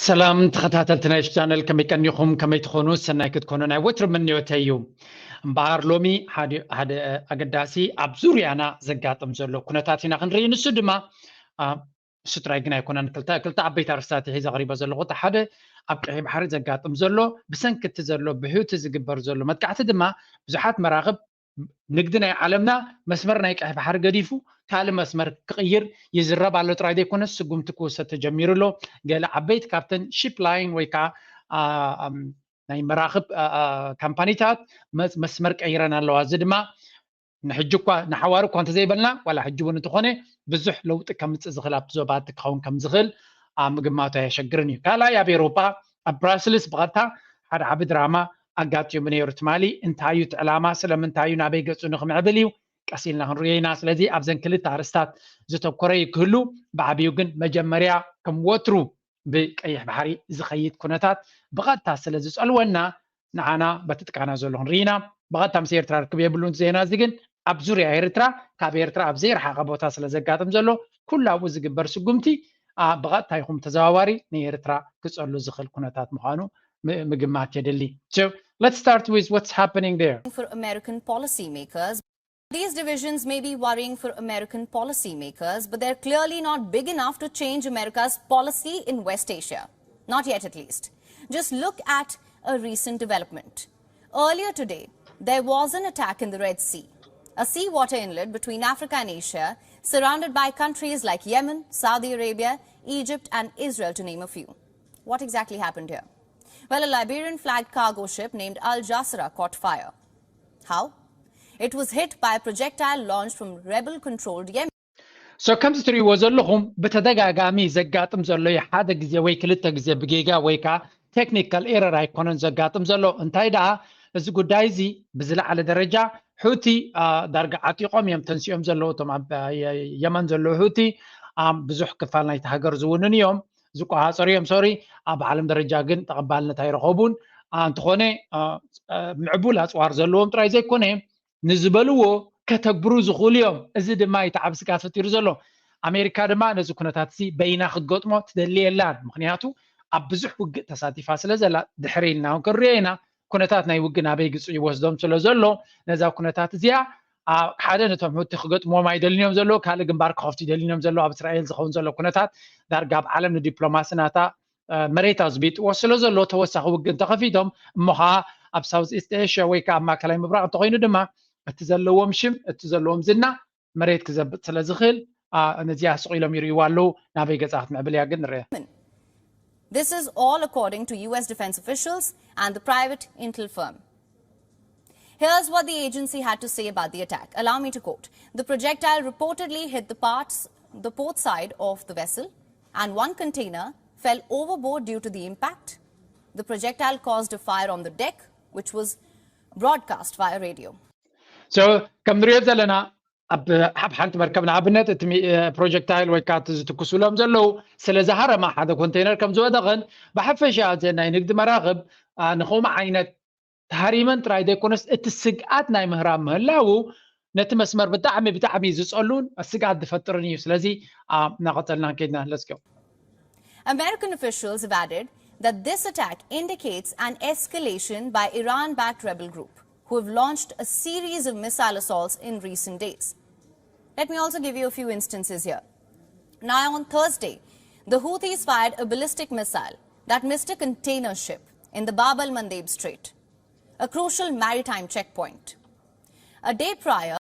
ሰላም ተኸታተልቲ ናይ ቻነል፣ ከመይ ቀኒኹም? ከመይ ትኾኑ? ሰናይ ክትኮኑ ናይ ወትሩ ምንዮተይ እዩ። እምበኣር ሎሚ ሓደ ሓደ ኣገዳሲ ኣብ ዙርያና ዘጋጥም ዘሎ ኩነታት ኢና ክንርኢ። ንሱ ድማ አ፣ ንሱ ጥራይ ግን ኣይኮነን። ክልተ ክልተ ዓበይቲ ኣርስታት ሒዘ ቀሪበ ዘለኹ። እቲ ሓደ ኣብ ቀይሕ ባሕሪ ዘጋጥም ዘሎ፣ ብሰንኪ እቲ ዘሎ ብሑቲ ዝግበር ዘሎ መጥቃዕቲ ድማ ብዙሓት መራኽብ ንግዲ ናይ ዓለምና መስመር ናይ ቀይሕ ባሕሪ ገዲፉ ካልእ መስመር ክቕይር ይዝረብ ኣሎ ጥራይ ዘይኮነስ ስጉምቲ ክውሰድ ተጀሚሩ ኣሎ። ገለ ዓበይቲ ካብተን ሺፕ ላይን ወይ ከዓ አ፣ ኣም፣ ናይ መራኽብ አ፣ አ፣ ካምፓኒታት መስ- መስመር ቀይረን ኣለዋ። እዚ ድማ ንሕጂ እኳ ንሓዋሩ እኳ እንተዘይበልና ዋላ ሕጂ እውን እንተኾነ ብዙሕ ለውጢ ከምፅእ ዝኽእል ኣብቲ ዞባ ክኸውን ከም ዝኽእል አ፣ ምግማቱ ኣየሸግርን እዩ። ካልኣይ ኣብ ኤውሮጳ ኣብ ብራስልስ ብቐጥታ ሓደ ዓቢ ድራማ ኣጋጢሙ ነይሩ። ትማሊ እንታይ እዩ እቲ ዕላማ? ስለምንታይ እዩ? ናበይ ገጹ ንክምዕብል እዩ? ቀስ ኢልና ክንሪኦ ኢና። ስለዚ ኣብዘን ክልተ ኣርስታት ዝተኮረ እዩ ክህሉ። ብዓብዩ ግን መጀመርያ ከም ወትሩ ብቀይሕ ባሕሪ ዝኸይድ ኩነታት ብቐጥታ ስለ ዝጸልወና ንዓና በቲ ጥቃና ዘሎ ክንርኢ ኢና። ብቐጥታ ምስ ኤርትራ ርክብ የብሉን ዜና እዚ ግን ኣብ ዙርያ ኤርትራ ካብ ኤርትራ ኣብ ዘይረሓቐ ቦታ ስለ ዘጋጥም ዘሎ ኩሉ ኣብኡ ዝግበር ስጉምቲ አ፣ ብቐጥታ ይኹን ተዘዋዋሪ ንኤርትራ ክጸሉ ዝኽእል ኩነታት ምዃኑ ም- ምግማት የድሊ። So let's start with what's happening there. For American policymakers. These divisions may be worrying for American policymakers, but they're clearly not big enough to change America's policy in West Asia. Not yet, at least. Just look at a recent development. Earlier today, there was an attack in the Red Sea, a seawater inlet between Africa and Asia, surrounded by countries like Yemen, Saudi Arabia, Egypt, and Israel, to name a few. What exactly happened here? Well, a Liberian flagged cargo ship named Al Jazeera caught fire. How? It was hit by a projectile launched from rebel controlled Yemen. So ከምዚ ትሪእዎ ዘለኹም ብተደጋጋሚ ዘጋጥም ዘሎ እዩ። ሓደ ግዜ ወይ ክልተ ግዜ ብጌጋ ወይ ከዓ ቴክኒካል ኤረር ኣይኮነን ዘጋጥም ዘሎ። እንታይ ደኣ እዚ ጉዳይ እዚ ብዝለዓለ ደረጃ ሑቲ አ፣ ዳርጋ ዓጢቖም እዮም ተንሲኦም ዘለዉ እቶም ኣብ አ፣ የ- የመን ዘለዉ ሑቲ አ፣ ብዙሕ ክፋል ናይቲ ሃገር ዝውንን እዮም ዝቆሃፀሩ እዮም። ሶሪ ኣብ ዓለም ደረጃ ግን ተቐባልነት ኣይረኸቡን። አ፣ እንተኾነ አ፣ አ፣ ምዕቡል ኣፅዋር ዘለዎም ጥራይ ዘይኮነ ንዝበልዎ ከተግብሩ ዝኽእሉ እዮም። እዚ ድማ እቲ ዓብ ስጋት ፈጢሩ ዘሎ። ኣሜሪካ ድማ ነዚ ኩነታት እዚ በይና ክትገጥሞ ትደሊ የላን። ምክንያቱ ኣብ ብዙሕ ውግእ ተሳቲፋ ስለ ዘላ ድሕሪ ኢልና እውን ክንሪኦ ኢና። ኩነታት ናይ ውግእ ናበይ ግጹ ይወስዶም ስለ ዘሎ ነዛ ኩነታት እዚኣ አ፣ ሓደ ነቶም ሑቲ ክገጥምዎም ኣይደልንዮም ዘለዉ ካልእ ግንባር ክኸፍቱ ይደልንዮም ዘለዉ ኣብ እስራኤል ዝኸውን ዘሎ ኩነታት ዳርጋ ኣብ ዓለም ንዲፕሎማሲ ናታ አ፣ መሬት ኣዝቢጥዎ ስለ ዘሎ ተወሳኺ ውግእ እንተኸፊቶም እሞ ኸዓ ኣብ ሳውዝ ኢስት ኤሽያ ወይ ከዓ ኣብ ማእከላይ ምብራቕ እንተኾይኑ ድማ እቲ ዘለዎም ሽም እቲ ዘለዎም ዝና መሬት ክዘብጥ ስለ ዝኽእል አ፣ ነዚኣ ስቕ ኢሎም ይርእይዋ ኣለዉ። ናበይ ገጻ ክትምዕብል እያ ግን ንርአ። This is all according to U S defense officials and the private intel firm. Here's what the agency had to say about the attack. Allow me to quote. The projectile reportedly hit the parts, the port side of the vessel, and one container fell overboard due to the impact. The projectile caused a fire on the deck, which was broadcast via radio. So ከም ንሪኦ ዘለና ኣብ ኣብ ሓንቲ መርከብ ንኣብነት እቲ ሚ- እ፣ ፕሮጀክታይል ወይ ከዓ እቲ ዝትኩሱሎም ዘለዉ ስለ ዝሃረማ ሓደ ኮንቴነር ከም ዝወደቐን ብሓፈሻ እዘን ናይ ንግዲ መራኽብ አ፣ ንኸምኡ ዓይነት ተሃሪመን ጥራይ ዘይኮነስ እቲ ስግኣት ናይ ምህራም ምህላዉ ነቲ መስመር ብጣዕሚ ብጣዕሚ ዝጸሉን ስግኣት ዝፈጥርን እዩ። ስለዚ አ፣ እናቐጸልና ከይድና let's go. American officials have added that this attack indicates an escalation by Iran backed rebel group, who have launched a series of missile assaults in recent days. Let me also give you a few instances here. Now, on Thursday, the Houthis fired a ballistic missile that missed a container ship in the Bab al Mandeb Strait, a crucial maritime checkpoint. A day prior,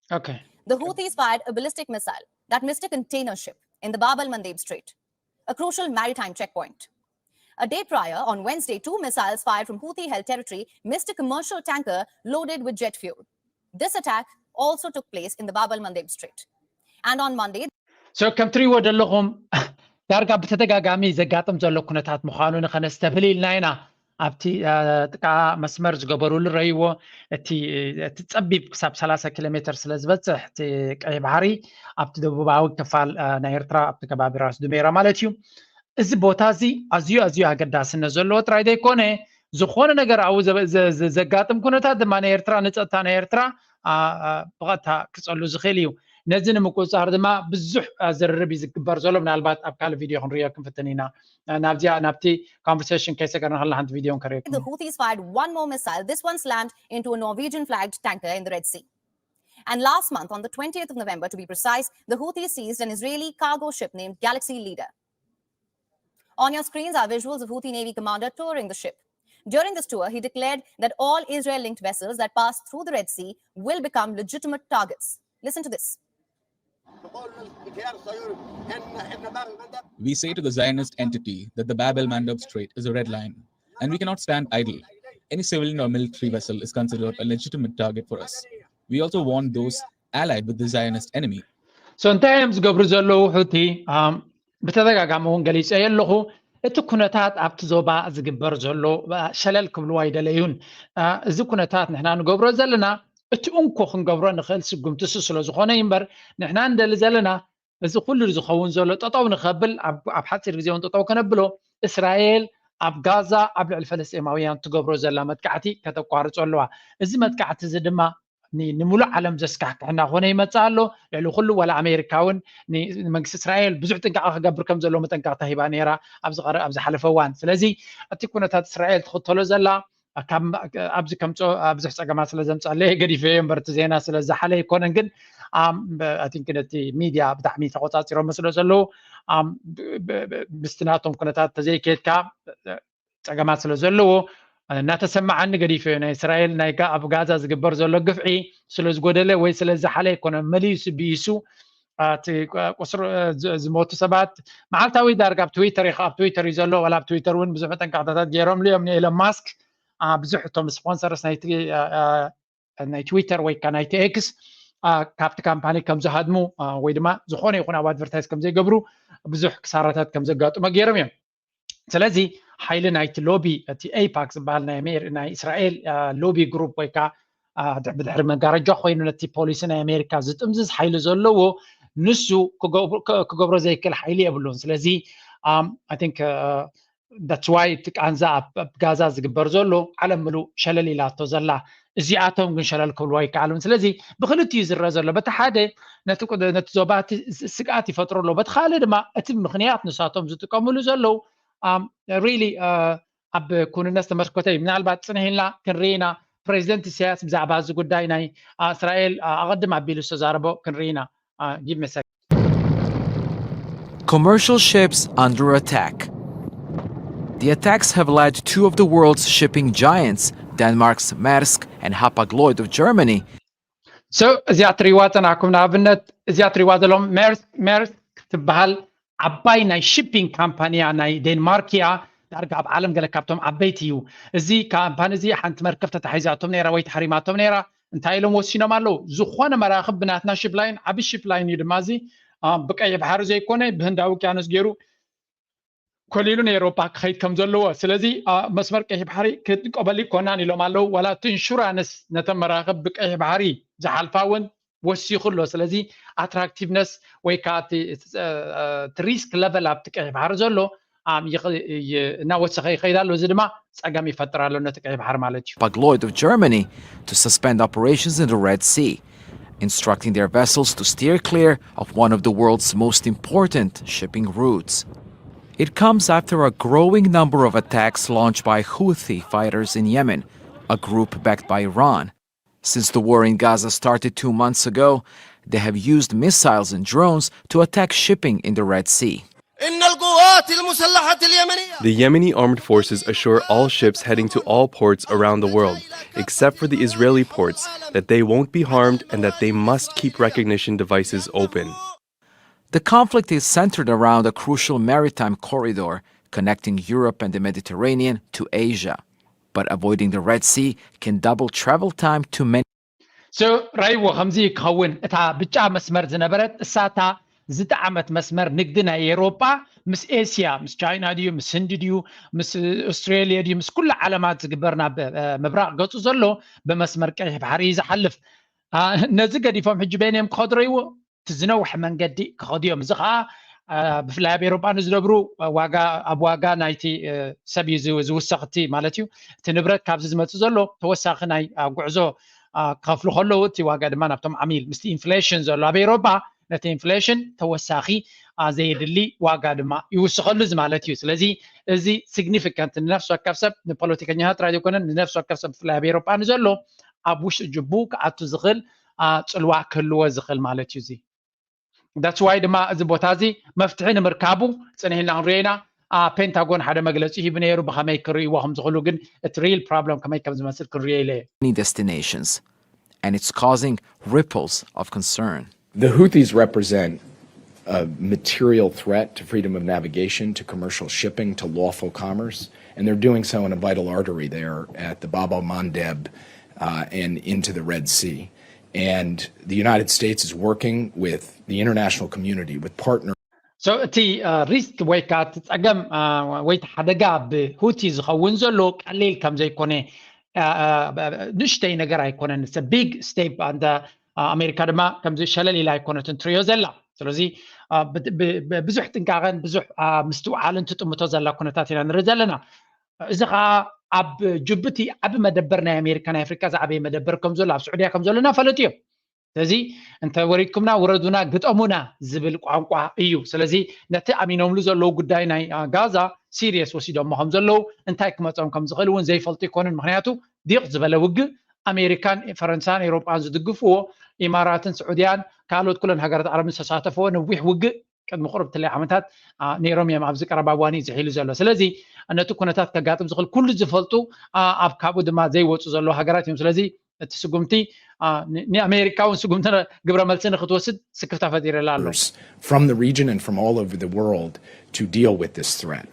Okay. The Houthis fired a ballistic missile that missed a container ship in the Bab al Mandeb Strait, a crucial maritime checkpoint. A day prior, on Wednesday, two missiles fired from Houthi held territory missed a commercial tanker loaded with jet fuel. This attack also took place in the Bab al Mandeb Strait. And on Monday, So ከም ትሪእዎ ዘለኹም ዳርጋ ብተደጋጋሚ ዘጋጥም ዘሎ ኩነታት ምዃኑ ንኸነስተብህል ኢልና ኢና። ኣብቲ አ፣ ጥቃ መስመር ዝገበሩሉ ረይዎ እቲ እቲ ጸቢብ ክሳብ ሰላሳ ኪሎ ሜትር ስለ ዝበጽሕ እቲ ቀይ ባሕሪ ኣብቲ ደቡባዊ ክፋል አ፣ ናይ ኤርትራ ኣብቲ ከባቢ ራስ ዱሜራ ማለት እዩ። እዚ ቦታ እዚ ኣዝዩ ኣዝዩ ኣገዳስነት ዘለዎ ጥራይ ዘይኮነ ዝኾነ ነገር ኣብኡ ዘ- ዘ- ዘ- ዘጋጥም ኩነታት ድማ ናይ ኤርትራ ንጸጥታ ናይ ኤርትራ አ፣ አ፣ ብቐጥታ ክጸሉ ዝኽእል እዩ። ነዚ ንምቁፅፃር ድማ ብዙሕ ዝርርብ እዩ ዝግበር ዘሎ። ምናልባት ኣብ ካልእ ቪድዮ ክንሪኦ ክንፍትን ኢና። ናብዚኣ ናብቲ conversation ከይሰገርና ከለና ሓንቲ ቪድዮ ከርእየኩም። The Houthis fired one more missile. This one slammed into a Norwegian flagged tanker in the Red Sea. And last month, on the twentieth of November to be precise, the Houthis seized an Israeli cargo ship named Galaxy Leader. On your screens are visuals of Houthi Navy commander touring the ship. During this tour, he declared that all Israel linked vessels that pass through the Red Sea will become legitimate targets. Listen to this. We say to the Zionist entity that the Bab el Mandab Strait is a red line, and we cannot stand idle. Any civilian or military vessel is considered a legitimate target for us. We also warn those allied with the Zionist enemy. So እንታይ እዮም ዝገብሩ ዘለዉ? ሑቲ ብተደጋጋሚ እውን ገሊፀ ኣለኹ። እቲ ኩነታት ኣብቲ ዞባ ዝግበር ዘሎ ሸለል ክብልዎ ኣይደለዩን። እዚ ኩነታት ንሕና ንገብሮ ዘለና እቲ እንኮ ክንገብሮ ንኽእል ስጉምቲ እሱ ስለ ዝኾነ እዩ እምበር፣ ንሕና ንደሊ ዘለና እዚ ኩሉ ዝኸውን ዘሎ ጠጠው ንኸብል ኣብ ሓፂር ግዜ እውን ጠጠው ከነብሎ እስራኤል ኣብ ጋዛ ኣብ ልዕሊ ፈለስጤማውያን ትገብሮ ዘላ መጥቃዕቲ ከተቋርጾ ኣለዋ። እዚ መጥቃዕቲ እዚ ድማ ንምሉእ ዓለም ዘስካሕክሕ እናኾነ ይመፅእ ኣሎ። ልዕሊ ኩሉ ዋላ ኣሜሪካ እውን ንመንግስቲ እስራኤል ብዙሕ ጥንቃቐ ክገብር ከም ዘለዎ መጠንቀቕታ ሂባ ነይራ ኣብዚ ዝሓለፈ እዋን። ስለዚ እቲ ኩነታት እስራኤል ትኽተሎ ዘላ ኣብዚ ከምፅኦ ብዙሕ ፀገማት ስለ ዘምፀለየ ገዲፈዮ እምበር እቲ ዜና ስለ ዝሓለ ኣይኮነን። ግን ኣይ ቲንክ ነቲ ሚድያ ብጣዕሚ ተቆፃፂሮሞ ስለ ዘለዉ ምስቲ ናቶም ኩነታት ተዘይኬድካ ፀገማት ስለ ዘለዎ እናተሰማዓኒ ገዲፈዮ። ናይ እስራኤል ናይ ኣብ ጋዛ ዝግበር ዘሎ ግፍዒ ስለ ዝጎደለ ወይ ስለ ዝሓለ ኣይኮነን። መሊሱ ብኢሱ እቲ ቁፅሪ ዝሞቱ ሰባት መዓልታዊ ዳርጋ ኣብ ትዊተር ኢኻ ኣብ ትዊተር እዩ ዘሎ። ዋላ ኣብ ትዊተር እውን ብዙሕ መጠንቀቕታታት ገይሮምሉ እዮም ንኤሎን ማስክ ብዙሕ እቶም ስፖንሰርስ ናይቲ ናይ ትዊተር ወይ ከዓ ናይቲ ኤክስ ካብቲ ካምፓኒ ከም ዝሃድሙ ወይ ድማ ዝኾነ ይኹን ኣብ ኣድቨርታይዝ ከም ዘይገብሩ ብዙሕ ክሳራታት ከም ዘጋጥሞ ገይሮም እዮም። ስለዚ ሓይሊ ናይቲ ሎቢ እቲ ኤይፓክ ዝበሃል ናይ እስራኤል ሎቢ ግሩፕ ወይ ከዓ ብድሕሪ መጋረጃ ኮይኑ ነቲ ፖሊሲ ናይ ኣሜሪካ ዝጥምዝዝ ሓይሊ ዘለዎ ንሱ ክገብሮ ዘይክእል ሓይሊ የብሉን። ስለዚ ኣይ ቲንክ that's why እቲ ቃንዛ ኣብ ጋዛ ዝግበር ዘሎ ዓለም ምሉእ ሸለል ኢላቶ ዘላ እዚኣቶም ግን ሸለል ክብልዎ ኣይከኣሉን። ስለዚ ብክልቲኡ ዝረአ ዘሎ በቲ ሓደ ነቲ ዞባ ስግኣት ይፈጥሩ ኣለዉ፣ በቲ ካልእ ድማ እቲ ምክንያት ንሳቶም ዝጥቀምሉ ዘለዉ ሪሊ ኣብ ክውንነት ዝተመርኮተ እዩ። ምናልባት ፅንሕ ኢልና ክንርኢ ኢና። ፕሬዚደንት ኢሳያስ ብዛዕባ እዚ ጉዳይ ናይ እስራኤል ኣቐድም ኣቢሉ ዝተዛረቦ ክንርኢ ኢና። ጊቭ ሚ ሰክ Commercial ships under attack. The attacks have led two of the world's shipping giants, Denmark's Maersk and Hapag-Lloyd of Germany, so እዚኣ ትሪዋ ፀናሕኩም ንኣብነት እዚኣ ትሪዋ ዘለኹም ሜርስክ ትበሃል ዓባይ ናይ ሺፒንግ ካምፓኒያ ናይ ዴንማርክ እያ። ዳርጋ ኣብ ዓለም ገለ ካብቶም ዓበይቲ እዩ። እዚ ካምፓኒ እዚ ሓንቲ መርከብ ተታሒዛቶም ነይራ ወይ ተሓሪማቶም ነይራ። እንታይ ኢሎም ወሲኖም ኣለዉ? ዝኾነ መራኽብ ብናትና ሺፕ ላይን ዓቢ ሺፕ ላይን እዩ ድማ እዚ ብቀይሕ ባሕሪ ዘይኮነ ብህንዳዊ ውቅያኖስ ገይሩ ኮሊሉ ንኤውሮጳ ክኸይድ ከም ዘለዎ። ስለዚ መስመር ቀይሕ ባሕሪ ክንቀበል ይኮናን ኢሎም ኣለዉ። ዋላ እቲ ኢንሹራንስ ነተን መራኽብ ብቀይሕ ባሕሪ ዝሓልፋ እውን ወሲኹ ኣሎ። ስለዚ ኣትራክቲቭነስ ወይ ከዓ እቲ ሪስክ ለቨል ኣብቲ ቀይሕ ባሕሪ ዘሎ እናወሰኸ ይኸይድ ኣሎ። እዚ ድማ ፀገም ይፈጥር ኣሎ ነቲ ቀይሕ ባሕሪ ማለት እዩ። Hapag-Lloyd of Germany to suspend operations in the Red Sea, instructing their vessels to steer clear of one of the world's most important shipping routes. It comes after a growing number of attacks launched by Houthi fighters in Yemen, a group backed by Iran. Since the war in Gaza started two months ago, they have used missiles and drones to attack shipping in the Red Sea. إن القوات المسلحة اليمنية The Yemeni armed forces assure all ships heading to all ports around the world, except for the Israeli ports, that they won't be harmed and that they must keep recognition devices open. The conflict is centered around a crucial maritime corridor connecting Europe and the Mediterranean to Asia. But avoiding the Red Sea can double travel time to many so ራይዎ ከምዚ ክኸውን እታ ብጫ መስመር ዝነበረት እሳታ ዝጠዓመት መስመር ንግዲ ናይ ኤውሮጳ ምስ ኤስያ ምስ ቻይና ድዩ ምስ ህንዲ ድዩ ምስ ኦስትሬልያ ድዩ ምስ ኩሉ ዓለማት ዝግበር ናብ ምብራቕ ገፁ ዘሎ ብመስመር ቀይሕ ባሕሪ እዩ ዝሓልፍ። ነዚ ገዲፎም ሕጂ በይኖም ክኸዱ ረይዎ እቲ ዝነውሐ መንገዲ ክኸዱ እዮም። እዚ ከዓ ብፍላይ ኣብ ኤውሮጳ ንዝነብሩ ዋጋ ኣብ ዋጋ ናይቲ ሰብ እዩ ዝውሰኽ እቲ ማለት እዩ። እቲ ንብረት ካብዚ ዝመፅእ ዘሎ ተወሳኺ ናይ ጉዕዞ ክኸፍሉ ከለዉ እቲ ዋጋ ድማ ናብቶም ዓሚል ምስቲ ኢንፍሌሽን ዘሎ ኣብ ኤሮጳ ነቲ ኢንፍሌሽን ተወሳኺ ዘየድሊ ዋጋ ድማ ይውስኸሉ እዚ ማለት እዩ። ስለዚ እዚ ሲግኒፊካንት ንነፍሲ ወከፍ ሰብ ንፖለቲከኛታት ጥራይ ዘይኮነን ንነፍሲ ወከፍ ሰብ ብፍላይ ኣብ ኤሮጳ ንዘሎ ኣብ ውሽጢ ጅቡ ክኣቱ ዝኽእል ፅልዋ ክህልዎ ዝኽእል ማለት እዩ። እዚ that's why ድማ እዚ ቦታ እዚ መፍትሒ ንምርካቡ ፅንሕ ኢልና ክንሪኦ ኢና። ፔንታጎን ሓደ መግለፂ ሂቡ ነይሩ ብኸመይ ክርእይዎ ከም ዝኽእሉ ግን እቲ ሪል ፕሮብለም ከመይ ከም ዝመስል ክንሪኦ ኢለ እየ። Destinations, and it's causing ripples of concern. The Houthis represent a material threat to freedom of navigation, to commercial shipping, to lawful commerce, and they're doing so in a vital artery there at the Bab al Mandeb uh, and into the Red Sea. And the United States is working with the international community, with partners. So እቲ ሪስክ ወይ ከዓ እቲ ፀገም ወይ እቲ ሓደጋ ብሁቲ ዝኸውን ዘሎ ቀሊል ከም ዘይኮነ ንእሽተይ ነገር ኣይኮነን። ቢግ ስቴፕ ኣንተ ኣሜሪካ ድማ ከምዚ ሸለል ኢላ ኣይኮነትን ትሪኦ ዘላ። ስለዚ ብዙሕ ጥንቃቐን ብዙሕ ምስትውዓልን ትጥምቶ ዘላ ኩነታት ኢና ንርኢ ዘለና። እዚ ከዓ ኣብ ጅቡቲ ዓቢ መደበር ናይ ኣሜሪካ ናይ ኣፍሪካ ዝዓበየ መደበር ከም ዘሎ ኣብ ስዑድያ ከም ዘሎ እናፈለጡ እዮም። ስለዚ እንተ ወሪድኩምና ውረዱና ግጠሙና ዝብል ቋንቋ እዩ። ስለዚ ነቲ ኣሚኖምሉ ዘለዉ ጉዳይ ናይ ጋዛ ሲሪየስ ወሲዶሞ ከም ዘለዉ እንታይ ክመፆም ከም ዝኽእል እውን ዘይፈልጡ ይኮኑን። ምክንያቱ ዲቕ ዝበለ ውግእ ኣሜሪካን ፈረንሳን ኤውሮጳን ዝድግፍዎ ኢማራትን ስዑድያን ካልኦት ኩለን ሃገራት ዓረብን ዝተሳተፈዎ ነዊሕ ውግእ ቅድሚ ቁርብ ትለይ ዓመታት ነይሮም እዮም። ኣብዚ ቀረባ እዋን እዩ ዝሒሉ ዘሎ። ስለዚ ነቲ ኩነታት ከጋጥም ዝኽእል ኩሉ ዝፈልጡ ኣብ ካብኡ ድማ ዘይወፁ ዘለዉ ሃገራት እዮም። ስለዚ እቲ ስጉምቲ ንኣሜሪካ እውን ስጉምቲ ግብረ መልሲ ንክትወስድ ስክፍታ ፈጢርላ ኣሎ። From the region and from all over the world to deal with this threat.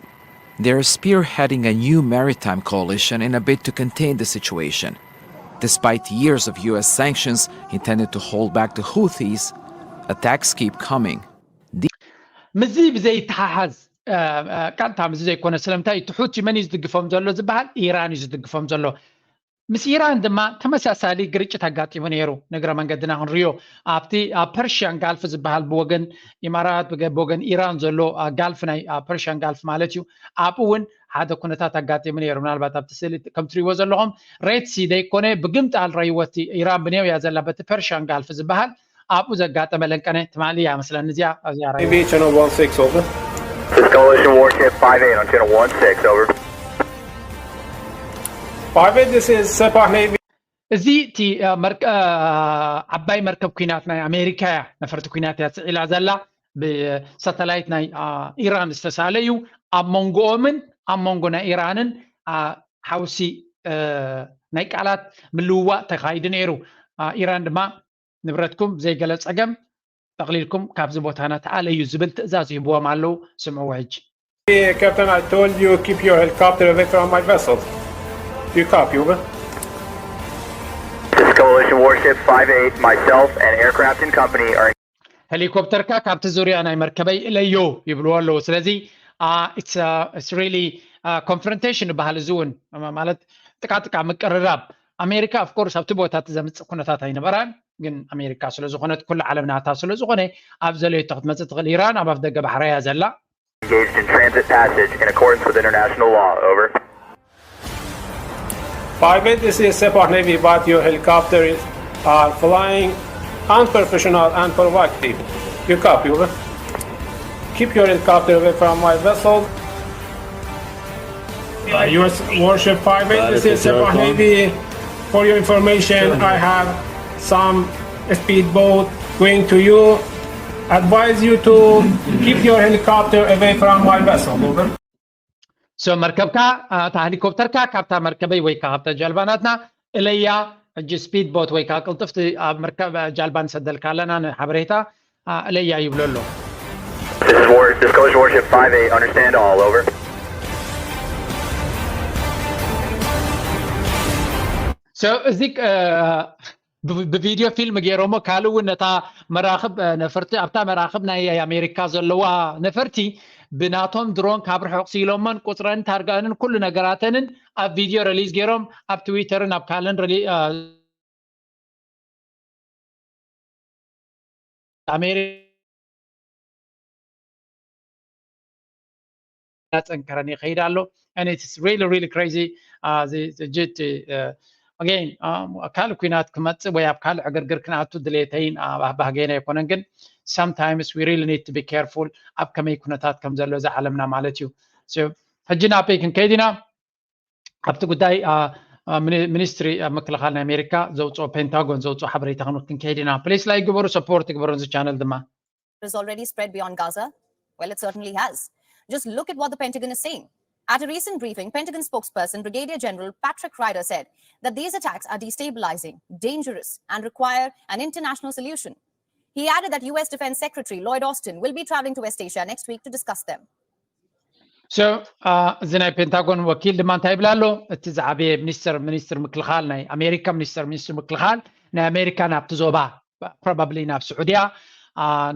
They're spearheading a new maritime coalition in a bid to contain the situation. Despite years of U S sanctions intended to hold back the Houthis, attacks keep coming. ምዚ ብዘይተሓሓዝ ቀጥታ ምዚ ዘይኮነ ስለምንታይ እቲ ሑቲ መን እዩ ዝድግፎም ዘሎ ዝበሃል ኢራን እዩ ዝድግፎም ዘሎ። ምስ ኢራን ድማ ተመሳሳሊ ግርጭት ኣጋጢሙ ነይሩ። ንግረ መንገድና ክንሪዮ ኣብቲ ኣብ ፐርሽያን ጋልፍ ዝበሃል ብወገን ኢማራት ብወገን ኢራን ዘሎ ጋልፍ ናይ ፐርሽያን ጋልፍ ማለት እዩ። ኣብኡ እውን ሓደ ኩነታት ኣጋጢሙ ነይሩ። ምናልባት ኣብቲ ስእሊ ከም ትሪእዎ ዘለኹም ሬድ ሲ ዘይኮነ ብግምጣል ረይወቲ ኢራን ብኔው እያ ዘላ በቲ ፐርሽያን ጋልፍ ዝበሃል ኣብኡ ዘጋጠመ ለንቀነ ትማሊ እያ መስለኒ እዚኣ እዚኣ ራይ Navy, channel one six, over. This coalition warship five eight on channel one six, over. Five eight, this is Sepah Navy. እዚ እቲ መርከ ዓባይ መርከብ ኩናት ናይ ኣሜሪካ እያ ነፈርቲ ኩናት እያ ስዒላ ዘላ ብሳተላይት ናይ ኢራን ዝተሳለ እዩ። ኣብ መንጎኦምን ኣብ መንጎ ናይ ኢራንን ሓውሲ ናይ ቃላት ምልውዋጥ ተኻይዱ ነይሩ። ኢራን ድማ ንብረትኩም ብዘይገለ ጸገም ጠቕሊልኩም ካብዚ ቦታና ተኣለዩ ዝብል ትእዛዝ ይህብዎም ኣለዉ። ስምዕዎ ሕጂ። Captain, I told you keep your helicopter away from my vessel. You copy, over. This coalition warship five eight, myself and aircraft in company are ሄሊኮፕተርካ ካብቲ ዙርያ ናይ መርከበይ እለዮ ይብልዎ ኣለዉ። ስለዚ it's really ኮንፍሮንቴሽን ይበሃል። እዚ እውን ማለት ጥቃጥቃ ምቅርራብ ኣሜሪካ of course ኣብቲ ቦታ እቲ ዘምፅእ ኩነታት ኣይነበራን። ግን ኣሜሪካ ስለዝኾነት ኩሉ ዓለም ናታ ስለዝኾነ ኣብ ዘለየቶ ክትመፅእ ትኽእል። ኢራን ኣብ ኣፍ ደገ ባሕራ እያ ዘላ። Engaged in transit passage in accordance with international law. Over. Five eight, this is Sepah Navy, but your helicopter is are flying unprofessional and provocative. You copy, over. Keep your helicopter away from my vessel. Uh, U S warship five eight, this is Sepah Navy. For your information, I have some speedboat going to you. Advise you to keep your helicopter away from my vessel. Over. So መርከብካ እታ ሄሊኮፕተርካ ካብታ መርከበይ ወይ ካብታ ጃልባ ናትና እለያ። ሕጂ ስፒድ ቦት ወይ ከዓ ቅልጥፍቲ ኣብ መርከብ ጃልባ ንሰደልካ ኣለና ንሓበሬታ እለያ ይብሎ ኣሎ። This is war. This coalition warship five eight. Understand all. Over. So እዚ ብቪድዮ ፊልም ገይሮሞ ካልእ እውን ነታ መራኽብ ነፈርቲ ኣብታ መራኽብ ናይ ኣሜሪካ ዘለዋ ነፈርቲ ብናቶም ድሮን ካብ ርሑቕ ስኢሎሞን ቁፅረን ታርጋንን ኩሉ ነገራተንን ኣብ ቪድዮ ረሊዝ ገይሮም ኣብ ትዊተርን ኣብ ካልእን ኣሜሪካ እናፀንከረን ይኸይድ ኣሎ። And it's really really crazy. ጀት again ካልእ ኩናት ክመፅእ ወይ ኣብ ካልእ ዕግርግር ክንኣቱ ድሌተይን ባህገይን ኣይኮነን። ግን sometimes we really need to be careful ኣብ ከመይ ኩነታት ከም ዘሎ እዚ ዓለምና ማለት እዩ። ሕጂ ናበይ ክንከይድ ኢና? ኣብቲ ጉዳይ ሚኒስትሪ ምክልኻል ናይ ኣሜሪካ ዘውፅኦ፣ ፔንታጎን ዘውፅኦ ሓበሬታ ክንክንከይድ ኢና። ፕሊስ ላይክ ግበሩ፣ ሰፖርት ግበሩ እዚ ቻነል ድማ። Has already spread beyond Gaza? Well, it certainly has. Just look at what the Pentagon is saying. At a recent briefing, Pentagon spokesperson Brigadier General Patrick Ryder said that these attacks are destabilizing, dangerous, and require an international solution. He added that U S Defense Secretary Lloyd Austin will be traveling to West Asia next week to discuss them. So እዚ ናይ ፔንታጎን ወኪል ድማ እንታይ ይብል ኣሎ? እቲ ዝዓበየ ሚኒስተር ሚኒስትር ምክልኻል ናይ ኣሜሪካ ሚኒስተር ሚኒስትር ምክልኻል ናይ ኣሜሪካ ናብቲ ዞባ፣ probably ናብ ስዑድያ፣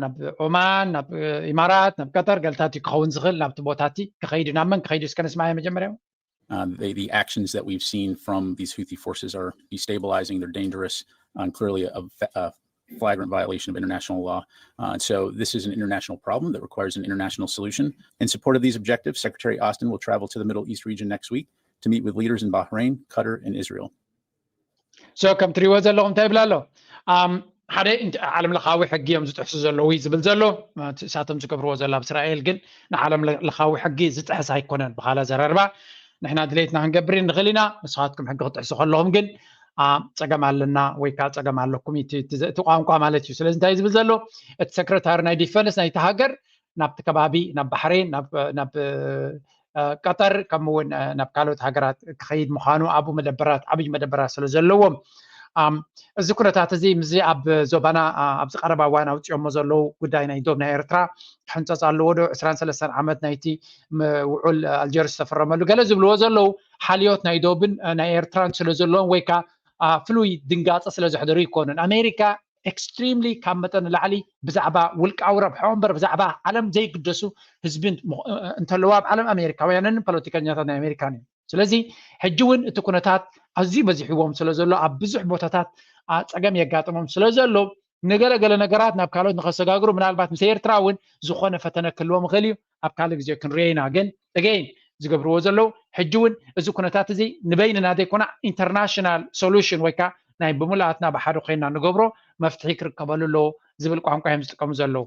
ናብ ኦማን፣ ናብ ኢማራት፣ ናብ ቀጠር ገልታት እዩ ክኸውን ዝኽእል። ናብቲ ቦታቲ ክኸይድ ናብ መን ክኸይድ እስከ ንስማየ መጀመርያ። Uh, the, the actions that we've seen from these Houthi forces are destabilizing, they're dangerous, and clearly a, a flagrant violation of international law. Uh, and so this is an international problem that requires an international solution. In support of these objectives, Secretary Austin will travel to the Middle East region next week to meet with leaders in Bahrain, Qatar, and Israel. So ከም ትሪእዎ ዘለኹም እንታይ ይብል ኣሎ? ሓደ ዓለም ለኻዊ ሕጊ እዮም ዝጥሕሱ ዘለዉ ዝብል ዘሎ። እሳቶም ዝገብርዎ ዘሎ ኣብ እስራኤል ግን ንዓለም ለኻዊ ሕጊ ዝጥሕስ ኣይኮነን። ብኻላ ዘረርባ ንሕና ድሌትና ክንገብር ንኽእል ኢና፣ ንስኻትኩም ሕጊ ክትጥሕሱ ከለኹም ግን ጸገም ኣለና ወይ ከዓ ጸገም ኣለኩም እቲ ቋንቋ ማለት እዩ። ስለዚ እንታይ ዝብል ዘሎ እቲ ሰክረታሪ ናይ ዲፈንስ ናይቲ ሃገር ናብቲ ከባቢ ናብ ባሕሬን ናብ ቀጠር ከምኡ እውን ናብ ካልኦት ሃገራት ክኸይድ ምዃኑ ኣብኡ መደበራት ዓብይ መደበራት ስለ ዘለዎም እዚ ኩነታት እዚ ምስዚ ኣብ ዞባና ኣብዚ ቀረባ እዋን ኣውፅኦሞ ዘለዉ ጉዳይ ናይ ዶብ ናይ ኤርትራ ክሕንፀፅ ኣለዎ ዶ ዕስራን ሰለስተን ዓመት ናይቲ ውዑል ኣልጀርስ ዝተፈረመሉ ገለ ዝብልዎ ዘለዉ ሓልዮት ናይ ዶብን ናይ ኤርትራን ስለ ዘለዎም ወይ ከዓ ፍሉይ ድንጋፀ ስለ ዘሕደሩ ይኮኑን ኣሜሪካ extremely ካብ መጠን ንላዕሊ ብዛዕባ ውልቃዊ ረብሖ እምበር ብዛዕባ ዓለም ዘይግደሱ ህዝቢ እንተለዉ ኣብ ዓለም ኣሜሪካውያንን ፖለቲከኛታት ናይ ኣሜሪካን እዩ። ስለዚ ሕጂ እውን እቲ ኩነታት ኣዝዩ በዚሕዎም ስለ ዘሎ ኣብ ብዙሕ ቦታታት ፀገም የጋጥሞም ስለ ዘሎ ንገለገለ ነገራት ናብ ካልኦት ንኸሰጋግሩ ምናልባት ምስ ኤርትራ እውን ዝኾነ ፈተነ ክህልዎም ይኽእል እዩ። ኣብ ካልእ ግዜ ክንሪኦ ኢና። ግን again ዝገብርዎ ዘለዉ ሕጂ እውን እዚ ኩነታት እዚ ንበይንና ዘይኮና international solution ወይ ከዓ ናይ ብምልኣትና ብሓደ ኮይና ንገብሮ መፍትሒ ክርከበሉ ኣለዎ ዝብል ቋንቋ እዮም ዝጥቀሙ ዘለዉ።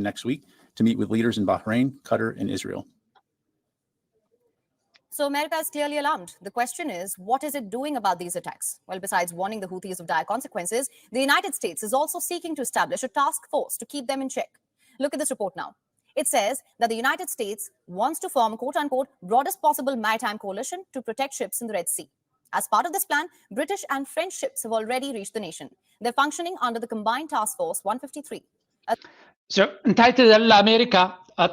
Next week to meet with leaders in Bahrain, Qatar, and Israel. So America is clearly alarmed. The question is, what is it doing about these attacks? Well, besides warning the Houthis of dire consequences, the United States is also seeking to establish a task force to keep them in check. Look at this report now. It says that the United States wants to form a quote-unquote broadest possible maritime coalition to protect ships in the Red Sea. As part of this plan, British and French ships have already reached the nation. They're functioning under the Combined Task Force one fifty-three. So እንታይ ትደሊ ኣሜሪካ?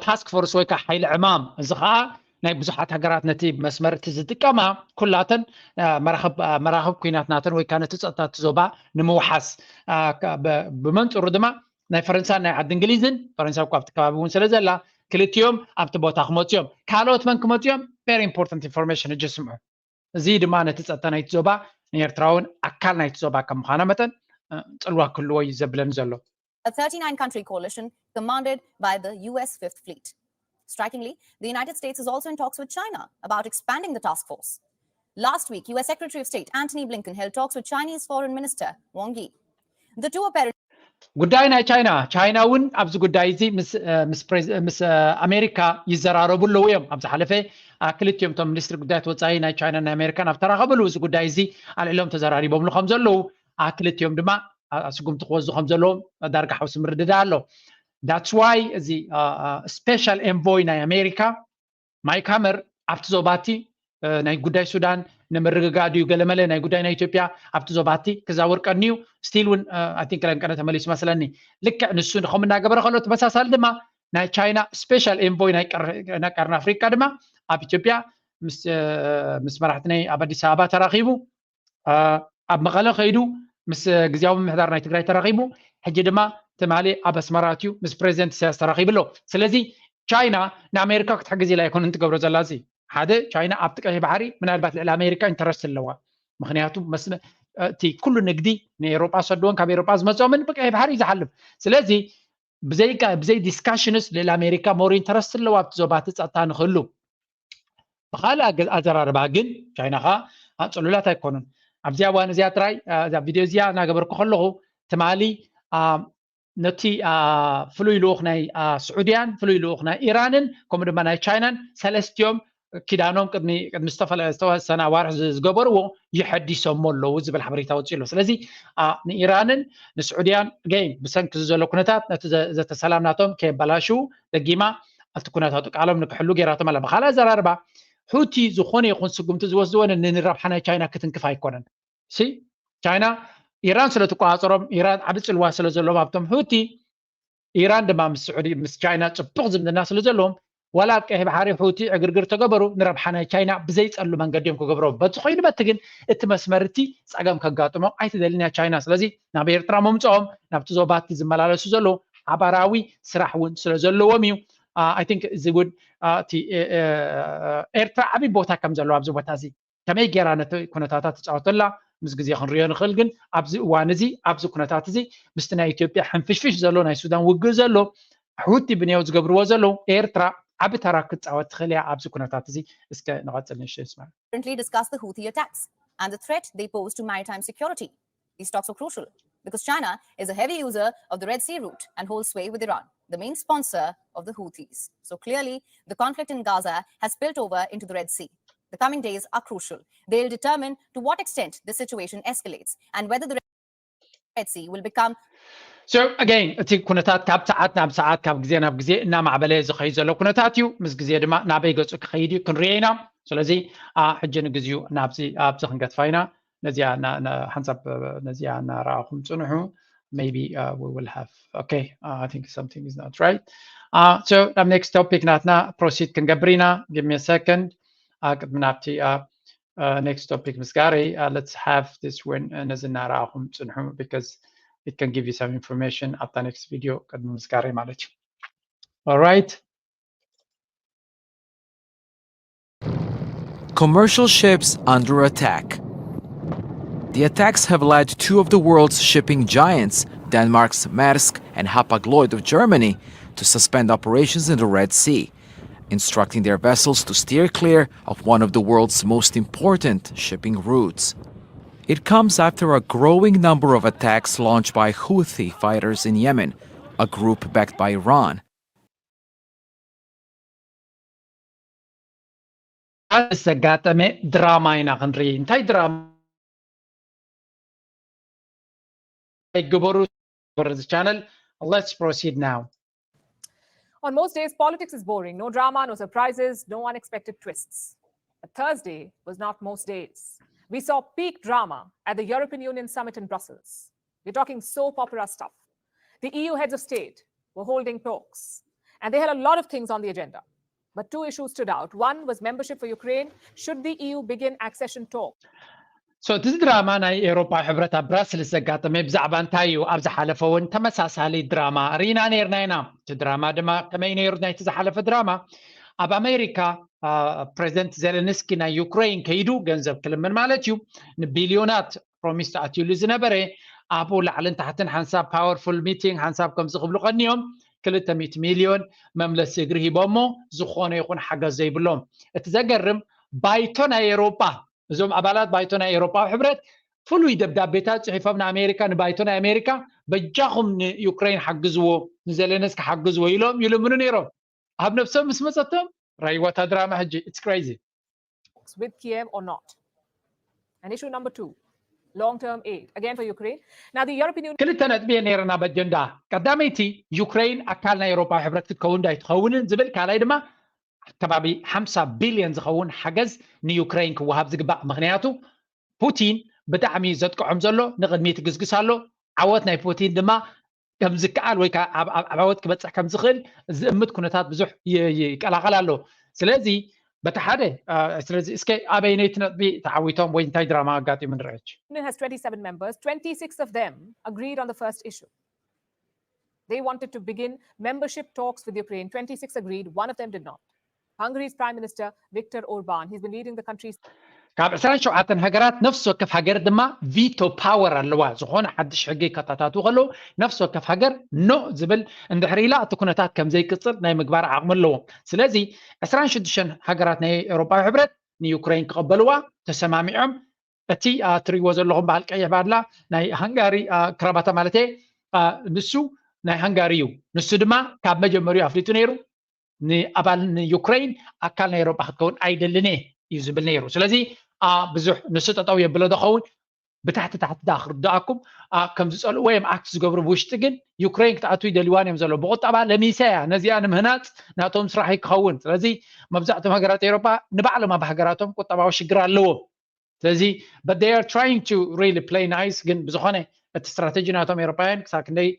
ታስክ ፎርስ ወይ ከዓ ሓይሊ ዕማም፣ እዚ ከዓ ናይ ብዙሓት ሃገራት ነቲ መስመር እቲ ዝጥቀማ ኩላተን መራኽብ ኩናት ናተን ወይ ከዓ ነቲ ፀጥታ እቲ ዞባ ንምውሓስ፣ ብመንፅሩ ድማ ናይ ፈረንሳን ናይ ዓዲ እንግሊዝን፣ ፈረንሳ እኳ ኣብቲ ከባቢ እውን ስለ ዘላ፣ ክልቲኦም ኣብቲ ቦታ ክመፁ እዮም። ካልኦት መን ክመፁ እዮም? Very important information፣ ሕጂ ስምዑ። እዚ ድማ ነቲ ፀጥታ ናይቲ ዞባ ንኤርትራ እውን ኣካል ናይቲ ዞባ ከም ምዃና መጠን ፅልዋ ክህልዎ እዩ ዘብለኒ ዘሎ። A thirty-nine country coalition commanded by the U S Fifth Fleet. Strikingly, the United States is also in talks with China about expanding the task force. Last week, U S Secretary of State Antony Blinken held talks with Chinese Foreign Minister Wang Yi. The two apparently ጉዳይ ናይ ቻይና፣ ቻይና እውን ኣብዚ ጉዳይ እዚ ምስ ኣሜሪካ ይዘራረቡ ኣለዉ እዮም። ኣብ ዝሓለፈ ክልቲኦም እቶም ሚኒስትሪ ጉዳያት ወፃኢ ናይ ቻይና ናይ ኣሜሪካን ኣብ ተራኸብሉ እዚ ጉዳይ እዚ ኣልዕሎም ተዘራሪቦምሉ ከም ዘለዉ፣ ክልቲኦም ድማ ስጉምቲ ክወስዱ ከም ዘለዎም ዳርጋ ሓውሲ ምርድዳ ኣሎ። That's why እዚ special envoy ናይ ኣሜሪካ ማይክ ሃመር ኣብቲ ዞባቲ ናይ ጉዳይ ሱዳን ንምርግጋእ ድዩ ገለመለ ናይ ጉዳይ ናይ ኢትዮጵያ ኣብቲ ዞባቲ ክዛወር ቀንዩ። ስቲል እውን ኣይ ቲንክ ለንቀነ ተመሊሱ መስለኒ። ልክዕ ንሱ ከም እናገበረ ከሎ ተመሳሳሊ ድማ ናይ ቻይና ስፔሻል ኤንቮይ ናይ ቀርኒ ኣፍሪቃ ድማ ኣብ ኢትዮጵያ ምስ መራሕቲ ናይ ኣብ ኣዲስ ኣበባ ተራኺቡ ኣብ መቐለ ከይዱ ምስ ግዜያዊ ምምሕዳር ናይ ትግራይ ተራኺቡ። ሕጂ ድማ ትማሊ ኣብ ኣስመራ ኣትዩ ምስ ፕሬዚደንት ኢሳያስ ተራኺቡ ኣሎ። ስለዚ ቻይና ንኣሜሪካ ክትሕግዝ ኢላ ኣይኮነን ትገብሮ ዘላ። እዚ ሓደ ቻይና ኣብቲ ቀይሕ ባሕሪ ምናልባት ልዕሊ ኣሜሪካ ኢንተረስት ኣለዋ። ምክንያቱ እቲ ኩሉ ንግዲ ንኤሮጳ ዝሰድዎን ካብ ኤሮጳ ዝመፅኦምን ብቀይሕ ባሕሪ እዩ ዝሓልፍ። ስለዚ ብዘይ ዲስካሽንስ ልዕሊ ኣሜሪካ ሞር ኢንተረስት ኣለዋ ኣብቲ ዞባ እቲ ፀጥታ ንክህሉ። ብካልእ ኣዘራርባ ግን ቻይና ከዓ ፅሉላት ኣይኮኑን። ኣብዚኣ እዋን እዚኣ ጥራይ እዛ ቪድዮ እዚኣ እናገበርኩ ከለኹ ትማሊ ነቲ ፍሉይ ልኡኽ ናይ ስዑድያን ፍሉይ ልኡኽ ናይ ኢራንን ከምኡ ድማ ናይ ቻይናን ሰለስቲኦም ኪዳኖም ቅድሚ ዝተወሰነ ኣዋርሕ ዝገበርዎ ይሐዲሶሞ ኣለዉ ዝብል ሓበሬታ ወፂኡ ኣሎ። ስለዚ ንኢራንን ንስዑድያን ገይን ብሰንኪ ዘሎ ኩነታት ነቲ ዘተሰላም ናቶም ከየበላሽው ደጊማ ኣብቲ ኩነታቱ ቃሎም ንክሕሉ ገይራቶም ኣላ። ብካልእ ኣዘራርባ ሑቲ ዝኾነ ይኹን ስጉምቲ ዝወስድዎ ንረብሓ ናይ ቻይና ክትንክፍ ኣይኮነን። ሲ ቻይና ኢራን ስለ ትቆፃፀሮም ኢራን ዓቢ ፅልዋ ስለ ዘለዎም ኣብቶም ሑቲ ኢራን ድማ ምስ ስዑዲ ምስ ቻይና ፅቡቕ ዝምድና ስለ ዘለዎም ዋላ ኣብ ቀይሕ ባሕሪ ሑቲ ዕግርግር ተገበሩ ንረብሓ ናይ ቻይና ብዘይፀሉ መንገዲ እዮም ክገብሮ። በቲ ኮይኑ በቲ ግን እቲ መስመር እቲ ፀገም ከጋጥሞ ኣይትደልን እያ ቻይና። ስለዚ ናብ ኤርትራ ምምፅኦም ናብቲ ዞባቲ ዝመላለሱ ዘለዉ ሓባራዊ ስራሕ እውን ስለ ዘለዎም እዩ። I think እዚ እውን እቲ ኤርትራ ዓብዪ ቦታ ከም ዘለዋ ኣብዚ ቦታ እዚ ከመይ ገይራ ነቲ ኩነታታት ትፃወተላ ምስ ግዜ ክንሪኦ ንኽእል። ግን ኣብዚ እዋን እዚ ኣብዚ ኩነታት እዚ ምስቲ ናይ ኢትዮጵያ ሕንፍሽፍሽ ዘሎ ናይ ሱዳን ውግእ ዘሎ ሑቲ ብንየው ዝገብርዎ ዘለዉ ኤርትራ ዓቢ ተራ ክትፃወት ትኽእል እያ ኣብዚ ኩነታት እዚ። እስከ ንቐፅል ንእሽተይ እስማዕ። Currently discuss the Houthi attacks and the threat they pose to maritime security. These talks are crucial because China is a heavy user of the Red Sea route and holds sway with Iran, the main sponsor of the Houthis. So clearly, the conflict in Gaza has spilled over into the Red Sea. The coming days are crucial. They'll determine to what extent the situation escalates and whether the Red Sea will become So again እቲ ኩነታት ካብ ሰዓት ናብ ሰዓት ካብ ግዜ ናብ ግዜ እናማዕበለ ዝኸይ ዘሎ ኩነታት እዩ። ምስ ግዜ ድማ ናበይ ገፁ ክኸይድ እዩ ክንሪኦ ኢና። ስለዚ ሕጂ ንግዚኡ ናብዚ ኣብዚ ክንገትፋ ኢና። ነዚኣ ሓንሳብ ነዚኣ እናረኣኹም ፅንሑ። Maybe uh, we will have okay uh, I think something is not right. Uh, so ናብ next topic ናትና proceed ክንገብር ኢና። Give me a second. Uh, ቅድሚ ናብቲ uh, uh, next topic ምስጋረይ uh, let's have this one uh, ነዚ እናረኣኹም ፅንሑ because it can give you some information ኣብታ next video ቅድሚ ምስጋረይ ማለት እዩ። All right. Commercial ships under attack. The attacks have led two of the world's shipping giants, Denmark's Maersk and Hapag-Lloyd of Germany, to suspend operations in the Red Sea, instructing their vessels to steer clear of one of the world's most important shipping routes. It comes after a growing number of attacks launched by Houthi fighters in Yemen, a group backed by Iran. ዘጋጠመ ድራማ ኢና ክንርኢ። እንታይ ድራማ ግበሩ? This channel. Let's proceed now. On most days, politics is boring. No drama, no surprises, no unexpected twists. But Thursday was not most days. We saw peak drama at the European Union summit in Brussels. We're talking soap opera stuff. The E U heads of state were holding talks, and they had a lot of things on the agenda. But two issues stood out. One was membership for Ukraine. Should the E U begin accession talks? So እቲ ድራማ ናይ ኤውሮፓ ሕብረት ኣብ ብራስልስ ዘጋጠመ ብዛዕባ እንታይ እዩ? ኣብ ዝሓለፈ እውን ተመሳሳሊ ድራማ ርኢና ነርና ኢና። እቲ ድራማ ድማ ከመይ ነይሩ? ናይቲ ዝሓለፈ ድራማ ኣብ ኣሜሪካ ፕሬዚደንት ዜለንስኪ ናይ ዩክሬን ከይዱ ገንዘብ ክልምን ማለት እዩ ንቢልዮናት ፕሮሚስ ተኣትዩሉ ዝነበረ ኣብኡ ላዕልን ታሕትን ሓንሳብ powerful meeting ሓንሳብ ከምዚ ክብሉ ቀኒዮም ክልተ ሚእቲ ሚልዮን መምለሲ እግሪ ሂቦሞ ዝኾነ ይኹን ሓገዝ ዘይብሎም። እቲ ዘገርም ባይቶ ናይ ኤውሮጳ እዞም ኣባላት ባይቶ ናይ ኤውሮጳዊ ሕብረት ፍሉይ ደብዳቤታት ጽሒፎም ንኣሜሪካ ንባይቶ ናይ ኣሜሪካ በጃኹም ንዩክሬን ሓግዝዎ ንዜሌንስኪ ሓግዝዎ ኢሎም ይልምኑ ነይሮም። ኣብ ነብሶም ምስ መጸቶም ራይዋታ ድራማ ሕጂ it's crazy. With Kiev or not? And issue number two, long-term aid, again for Ukraine. Now the European Union. ክልተ ነጥቢ እየ ነይረና በጀንዳ። ቀዳመይቲ ዩክሬን ኣካል ናይ ኤውሮፓዊ ሕብረት ክትከውን ዶ ኣይትኸውንን ዝብል፣ ካልኣይ ድማ ከባቢ ሓምሳ ቢልዮን ዝኸውን ሓገዝ ንዩክሬን ክወሃብ ዝግባእ። ምኽንያቱ ፑቲን ብጣዕሚ ዘጥቅዖም ዘሎ ንቕድሚት ይግስግስ ኣሎ። ዓወት ናይ ፑቲን ድማ ከም ዝከኣል ወይ ከዓ ኣብ ዓወት ክበፅሕ ከም ዝኽእል ዝእምት ኩነታት ብዙሕ ይቀላቐል ኣሎ። ስለዚ በቲ ሓደ ስለዚ እስከ ኣበይነይቲ ነጥቢ ተዓዊቶም ወይ እንታይ ድራማ ኣጋጢሙ ንርዕች። Union has twenty-seven members, twenty-six of them agreed on the first issue. They wanted to begin membership talks with Ukraine. Twenty-six agreed, one of them did not. Hungary's Prime Minister Viktor Orban, he's been leading the country's ካብ ዕስራን ሸውዓተን ሃገራት ነፍሲ ወከፍ ሃገር ድማ ቪቶ ፓወር ኣለዋ። ዝኾነ ሓድሽ ሕጊ ከታታቱ ከለዉ ነፍሲ ወከፍ ሃገር ኖ ዝብል እንድሕር ኢላ እቲ ኩነታት ከም ዘይቅጽል ናይ ምግባር ዓቕሚ ኣለዎም። ስለዚ ዕስራን ሽዱሽተን ሃገራት ናይ ኤውሮጳዊ ሕብረት ንዩክሬን ክቐበልዋ ተሰማሚዖም። እቲ ትሪእዎ ዘለኹም በዓል ቀይሕ ባድላ ናይ ሃንጋሪ ክራባታ ማለት ንሱ ናይ ሃንጋሪ እዩ። ንሱ ድማ ካብ መጀመሪኡ ኣፍሊጡ ነይሩ። ንኣባል ንዩክሬን ኣካል ናይ ኤሮጳ ክትከውን ኣይደልን እየ እዩ ዝብል ነይሩ። ስለዚ ብዙሕ ንሱ ጠጠው የብሎ ዶ ኸውን ብታሕቲ ታሕቲ ዳ ክርዳኣኩም ከም ዝፀልእዎ እዮም ኣክት ዝገብሩ። ብውሽጢ ግን ዩክሬን ክትኣቱ ይደልዋን እዮም ዘለዉ። ብቁጠባ ለሚሰያ ነዚኣ ንምህናፅ ናቶም ስራሕ ይክኸውን። ስለዚ መብዛሕትኦም ሃገራት ኤሮጳ ንባዕሎም ኣብ ሃገራቶም ቁጠባዊ ሽግር ኣለዎም። ስለዚ but they are trying to really play nice። ግን ብዝኾነ እቲ ስትራቴጂ ናቶም ኤሮፓውያን ክሳብ ክንደይ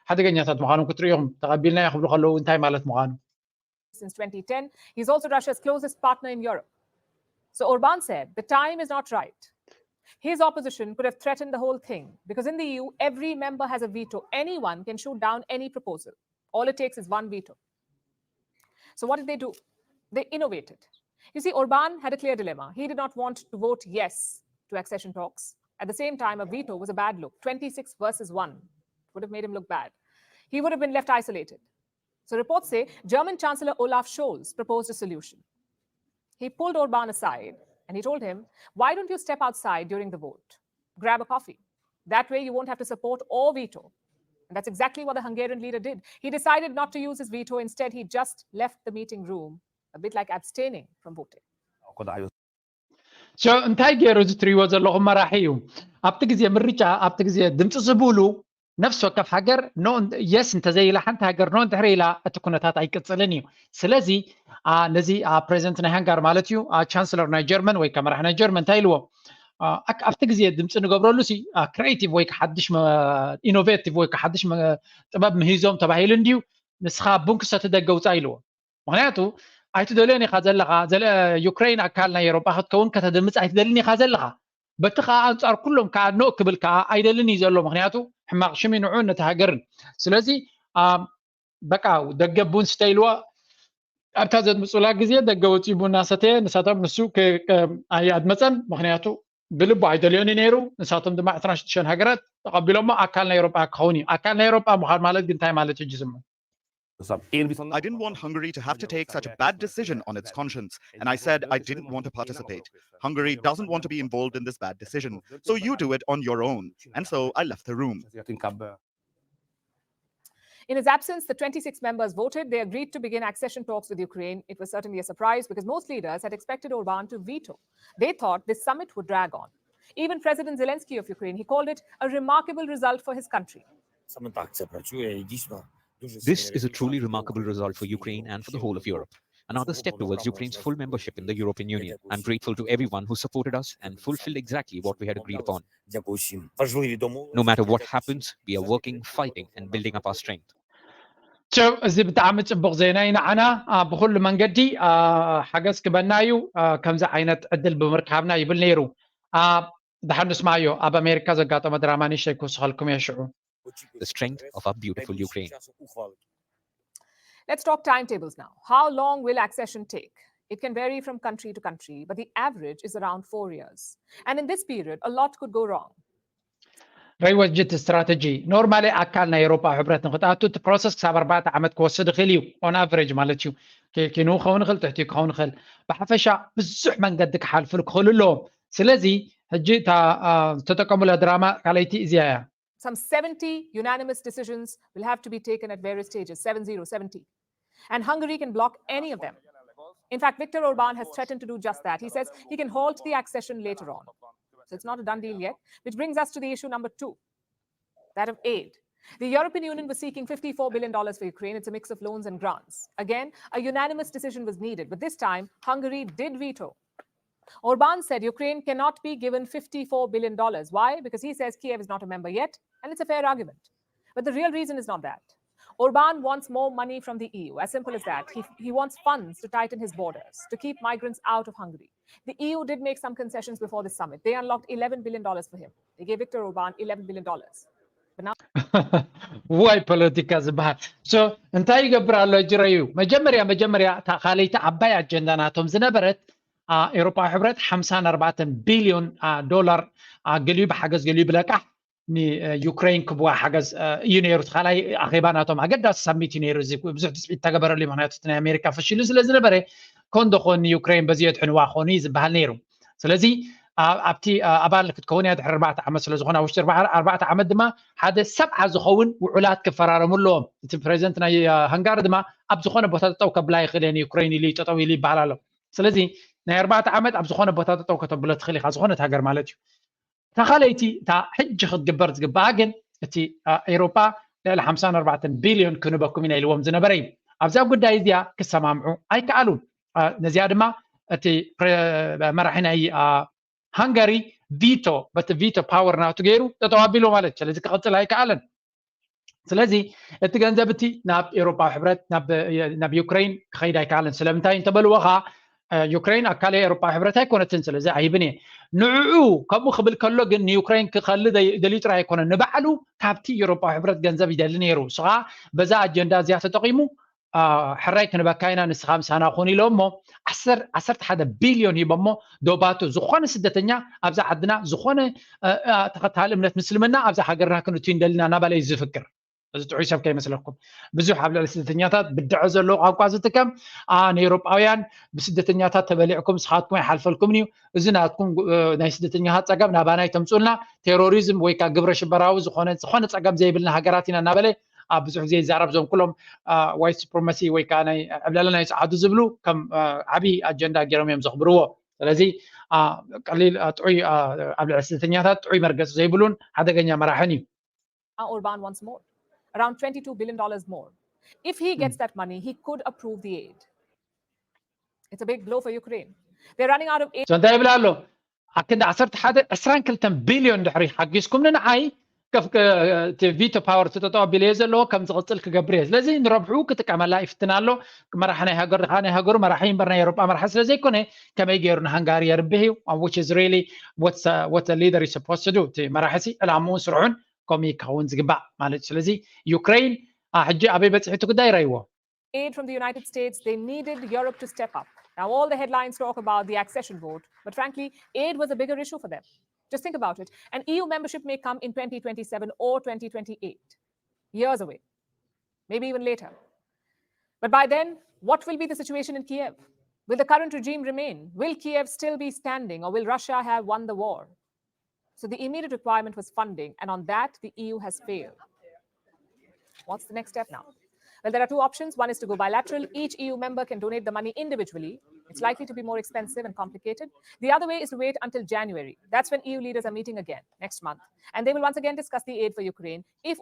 ሓደገኛታት ምዃኖም ክትርእዮም ተቐቢልናዮ ክብሉ ከለዉ እንታይ ማለት ምዃኑ። Since twenty ten, he's also Russia's closest partner in Europe. So Orban said the time is not right. His opposition could have threatened the whole thing because in the E U, every member has a veto. Anyone can shoot down any proposal. All it takes is one veto. So what did they do? They innovated. You see, Orban had a clear dilemma. He did not want to vote yes to accession talks. At the same time, a veto was a bad look. Twenty-six versus one would have made him look bad. He would have been left isolated. So reports say German Chancellor Olaf Scholz proposed a solution. He pulled Orban aside and he told him, "Why don't you step outside during the vote? Grab a coffee. That way you won't have to support or veto." And that's exactly what the Hungarian leader did. He decided not to use his veto. Instead, he just left the meeting room, a bit like abstaining from voting. So እንታይ ገይሩ እዚ ትሪእዎ ዘለኹም መራሒ እዩ። ኣብቲ ግዜ ምርጫ ኣብቲ ግዜ ድምፂ ዝብሉ ነፍሲ ወከፍ ሃገር የስ እንተዘይኢላ ሓንቲ ሃገር ኖ እንድሕር ኢላ እቲ ኩነታት ኣይቅፅልን እዩ። ስለዚ ነዚ ፕሬዚደንት ናይ ሃንጋር ማለት እዩ ቻንስለር ናይ ጀርመን ወይ ከመራሕ ናይ ጀርመን እንታይ ኢልዎ ኣብቲ ግዜ ድምፂ ንገብረሉ ሲ ክሬቲቭ ወይ ሓድሽ ኢኖቬቲቭ ወይ ሓድሽ ጥበብ ምሂዞም ተባሂሉ እንድዩ ንስኻ ቡንክሰ ትደገ ውፃ ኢልዎ። ምክንያቱ ኣይትደልዮን ኢኻ ዘለኻ ዩክሬን ኣካል ናይ ኤሮጳ ክትከውን ከተድምፅ ኣይትደልን ኢኻ ዘለኻ። በቲ ከዓ ኣንፃር ኩሎም ከዓ ኖ ክብል ከዓ ኣይደልን እዩ ዘሎ። ምክንያቱ ሕማቕ ሽም ንዑ ነቲ ሃገርን ስለዚ በቃ ደገ ቡን ስተይልዎ ኣብታ ዘድምፁላ ግዜ ደገ ወፂኡ ቡና ሰተየ። ንሳቶም ንሱ ኣየድመፀን ምክንያቱ ብልቡ ኣይደልዮን እዩ ነይሩ። ንሳቶም ድማ ዕስራን ሽዱሽተን ሃገራት ተቐቢሎሞ ኣካል ናይ ኤሮጳ ክኸውን እዩ። ኣካል ናይ ኤሮጳ ምዃን ማለት ግን እንታይ ማለት እዩ? ጅስሙ I didn't want Hungary to have to take such a bad decision on its conscience, and I said I didn't want to participate. Hungary doesn't want to be involved in this bad decision, so you do it on your own. And so I left the room. In his absence, the twenty-six members voted. They agreed to begin accession talks with Ukraine. It was certainly a surprise because most leaders had expected Orban to veto. They thought this summit would drag on. Even President Zelensky of Ukraine, he called it a remarkable result for his country. This is a truly remarkable result for Ukraine and for the whole of Europe. Another step towards Ukraine's full membership in the European Union. I'm grateful to everyone who supported us and fulfilled exactly what we had agreed upon. No matter what happens, we are working, fighting, and building up our strength. እዚ ብጣዕሚ ፅቡቅ ዜና እዩ ንዓና። ብኩሉ መንገዲ ሓገዝ ክበና እዩ ከምዚ ዓይነት ዕድል ብምርካብና ይብል ነይሩ። ድሓን ንስማዮ ኣብ ኣሜሪካ ዘጋጠመ ድራማ ንእሽተይ ክውስኸልኩም እየ ሽዑ። The strength of our beautiful Ukraine. Let's talk timetables now. How long will accession take? It can vary from country to country, but the average is around four years. And in this period, a lot could go wrong. ረይወጅት ስትራተጂ ኖርማሊ ኣካል ናይ ኤሮፓ ሕብረት ንክትኣቱ እቲ ፕሮሰስ ክሳብ ኣርባዕተ ዓመት ክወስድ ይኽእል እዩ። ኦን ኣቨሬጅ ማለት እዩ። ኪኑ ክኸውን ይኽእል፣ ትሕቲ ክኸውን ይኽእል። ብሓፈሻ ብዙሕ መንገዲ ክሓልፍሉ ክኽእሉ ኣለዎም። ስለዚ ሕጂ እታ ዝተጠቀሙላ ድራማ ካልኣይቲ እዚኣ እያ። Some seventy unanimous decisions will have to be taken at various stages, seven zero, seventy. And Hungary can block any of them. In fact, Viktor Orban has threatened to do just that. He says he can halt the accession later on. So it's not a done deal yet, which brings us to the issue number two, that of aid. The European Union was seeking fifty-four billion dollars for Ukraine. It's a mix of loans and grants. Again, a unanimous decision was needed, but this time Hungary did veto. Orban said Ukraine cannot be given fifty-four billion dollars. Why? Because he says Kiev is not a member yet, and it's a fair argument. But the real reason is not that. Orban wants more money from the E U. As simple as that. He, he wants funds to tighten his borders, to keep migrants out of Hungary. The E U did make some concessions before the summit. They unlocked eleven billion dollars for him. They gave Viktor Orban eleven billion dollars. But now ዋይ ፖለቲካ ዝበሃል። So እንታይ ይገብር ኣሎ ጅረዩ? መጀመርያ መጀመርያ እታ ካልኣይቲ ዓባይ ኣጀንዳ ናቶም ዝነበረት ኤሮፓዊ ሕብረት ሓምሳን ኣርባዕተን ቢልዮን ዶላር ገሊኡ ብሓገዝ ገሊኡ ብለቃሕ ንዩክሬን ክብዋ ሓገዝ እዩ ነይሩ። እቲ ካልኣይ ኣኼባ ናቶም ኣገዳሲ ሳሚት እዩ ነይሩ። እዚ ብዙሕ ትፅቢት ተገበረሉ እዩ። ምክንያቱ እቲ ናይ ኣሜሪካ ፈሽሉ ስለ ዝነበረ ኮን ዶ ኮን ንዩክሬን በዚ የድሕንዋ ኮኑ እዩ ዝበሃል ነይሩ። ስለዚ ኣብቲ ኣባል ክትከውን እያ ድሕሪ ኣርባዕተ ዓመት ስለ ዝኾነ ኣብ ውሽጢ ኣርባዕተ ዓመት ድማ ሓደ ሰብዓ ዝኸውን ውዑላት ክፈራረሙ ኣለዎም። እቲ ፕሬዚደንት ናይ ሃንጋሪ ድማ ኣብ ዝኾነ ቦታ ጠጠው ከብላ ይኽእል እየን ዩክሬን ኢሉ ጠጠው ኢሉ ይበሃል ኣሎ። ስለዚ ናይ ኣርባዕተ ዓመት ኣብ ዝኾነ ቦታ ጠጠው ከተብሎ ትኽእል ኢኻ፣ ዝኾነት ሃገር ማለት እዩ። እታ ካልኣይቲ እታ ሕጂ ክትግበር ዝግባኣ ግን እቲ ኤውሮጳ ልዕሊ ሓምሳን ኣርባዕተን ቢልዮን ክንበኩም ኢና ኢልዎም ዝነበረ እዩ። ኣብዛ ጉዳይ እዚኣ ክሰማምዑ ኣይከኣሉን። ነዚኣ ድማ እቲ መራሒ ናይ ሃንጋሪ ቪቶ በቲ ቪቶ ፓወር ናቱ ገይሩ ጠጠው ኣቢሉ ማለት እዩ። ስለዚ ክቕፅል ኣይከኣለን። ስለዚ እቲ ገንዘብ እቲ ናብ ኤውሮፓዊ ሕብረት ናብ ዩክሬን ክኸይድ ኣይከኣለን። ስለምንታይ እንተበልዎ ከዓ ዩክሬን ኣካል ኤውሮፓዊ ሕብረት ኣይኮነትን፣ ስለዚ ኣይህብን እየ። ንዕኡ ከምኡ ክብል ከሎ ግን ንዩክሬን ክኸሊ ደልዩ ጥራይ ኣይኮነን፣ ንባዕሉ ካብቲ ኤውሮፓዊ ሕብረት ገንዘብ ይደሊ ነይሩ። እሱ ከዓ በዛ ኣጀንዳ እዚኣ ተጠቒሙ ሕራይ ክንበካ ኢና ንስኻ ምሳና ኩን ኢሎ እሞ ዓሰርተ ሓደ ቢልዮን ሂቦሞ ዶባቱ ዝኾነ ስደተኛ ኣብዛ ዓድና ዝኾነ ተኸታሊ እምነት ምስልምና ኣብዛ ሃገርና ክንእቱ እንደልና እናበለ እዩ ዝፍክር። እዚ ጥዑይ ሰብ ከይመስለኩም። ብዙሕ ኣብ ልዕሊ ስደተኛታት ብድዐ ዘለዎ ቋንቋ ዝጥቀም ንኤውሮጳውያን ብስደተኛታት ተበሊዕኩም ስኻትኩም ኣይሓልፈልኩምን እዩ። እዚ ናትኩም ናይ ስደተኛታት ፀገም ናባና ይተምፁልና። ቴሮሪዝም ወይ ከዓ ግብረ ሽበራዊ ዝኾነ ዝኾነ ፀገም ዘይብልና ሃገራት ኢና እናበለ ኣብ ብዙሕ ግዜ ይዛረብ። እዞም ኩሎም ዋይት ሱፕሪማሲ ወይ ከዓ ናይ ዕብለላ ናይ ፀዓዱ ዝብሉ ከም ዓብዪ ኣጀንዳ ገይሮም እዮም ዘኽብርዎ። ስለዚ ቀሊል ጥዑይ ኣብ ልዕሊ ስደተኛታት ጥዑይ መርገፂ ዘይብሉን ሓደገኛ መራሕን እዩ። Orban wants more, around twenty-two billion dollars more. If he gets that money, he could approve the aid. It's a big blow for Ukraine. They're running out of aid. እንታይ ይብል ኣሎ? ኣክንዲ ዓሰርተ ሓደ ዕስራን ክልተን ቢልዮን ድሕሪ ሓጊዝኩም ንዓይ ቪቶ ፓወር ተጠጠው ኣቢለዮ ዘለዎ ከም ዝቕፅል ክገብር እየ። ስለዚ ንረብሑ ክጥቀመላ ይፍትን ኣሎ። መራሒ ናይ ሃገር ድኻ ናይ ሃገሩ መራሒ እምበር ናይ ኤውሮጳ መራሒ ስለ ዘይኮነ ከመይ ገይሩ ንሃንጋሪ የርብሕ እዩ? Which is really what leader is supposed to do። እቲ መራሒ ሲ ዕላምኡን ስርሑን ከምኡ ክኸውን ዝግባእ ማለት እዩ። ስለዚ ዩክሬን ሕጂ ኣበይ በፂሑ እቲ ጉዳይ ይረይዎ። Aid from the United States, they needed Europe to step up. Now, all the headlines talk about the accession vote, but frankly, aid was a bigger issue for them. Just think about it. And E U membership may come in twenty twenty-seven or twenty twenty-eight, years away, maybe even later. But by then, what will be the situation in Kiev? Will the current regime remain? Will Kiev still be standing, or will Russia have won the war? So the immediate requirement was funding, and on that, the E U has failed. What's the next step now? Well, there are two options. One is to go bilateral. Each E U member can donate the money individually. It's likely to be more expensive and complicated. The other way is to wait until January. That's when E U leaders are meeting again next month. And they will once again discuss the aid for Ukraine. If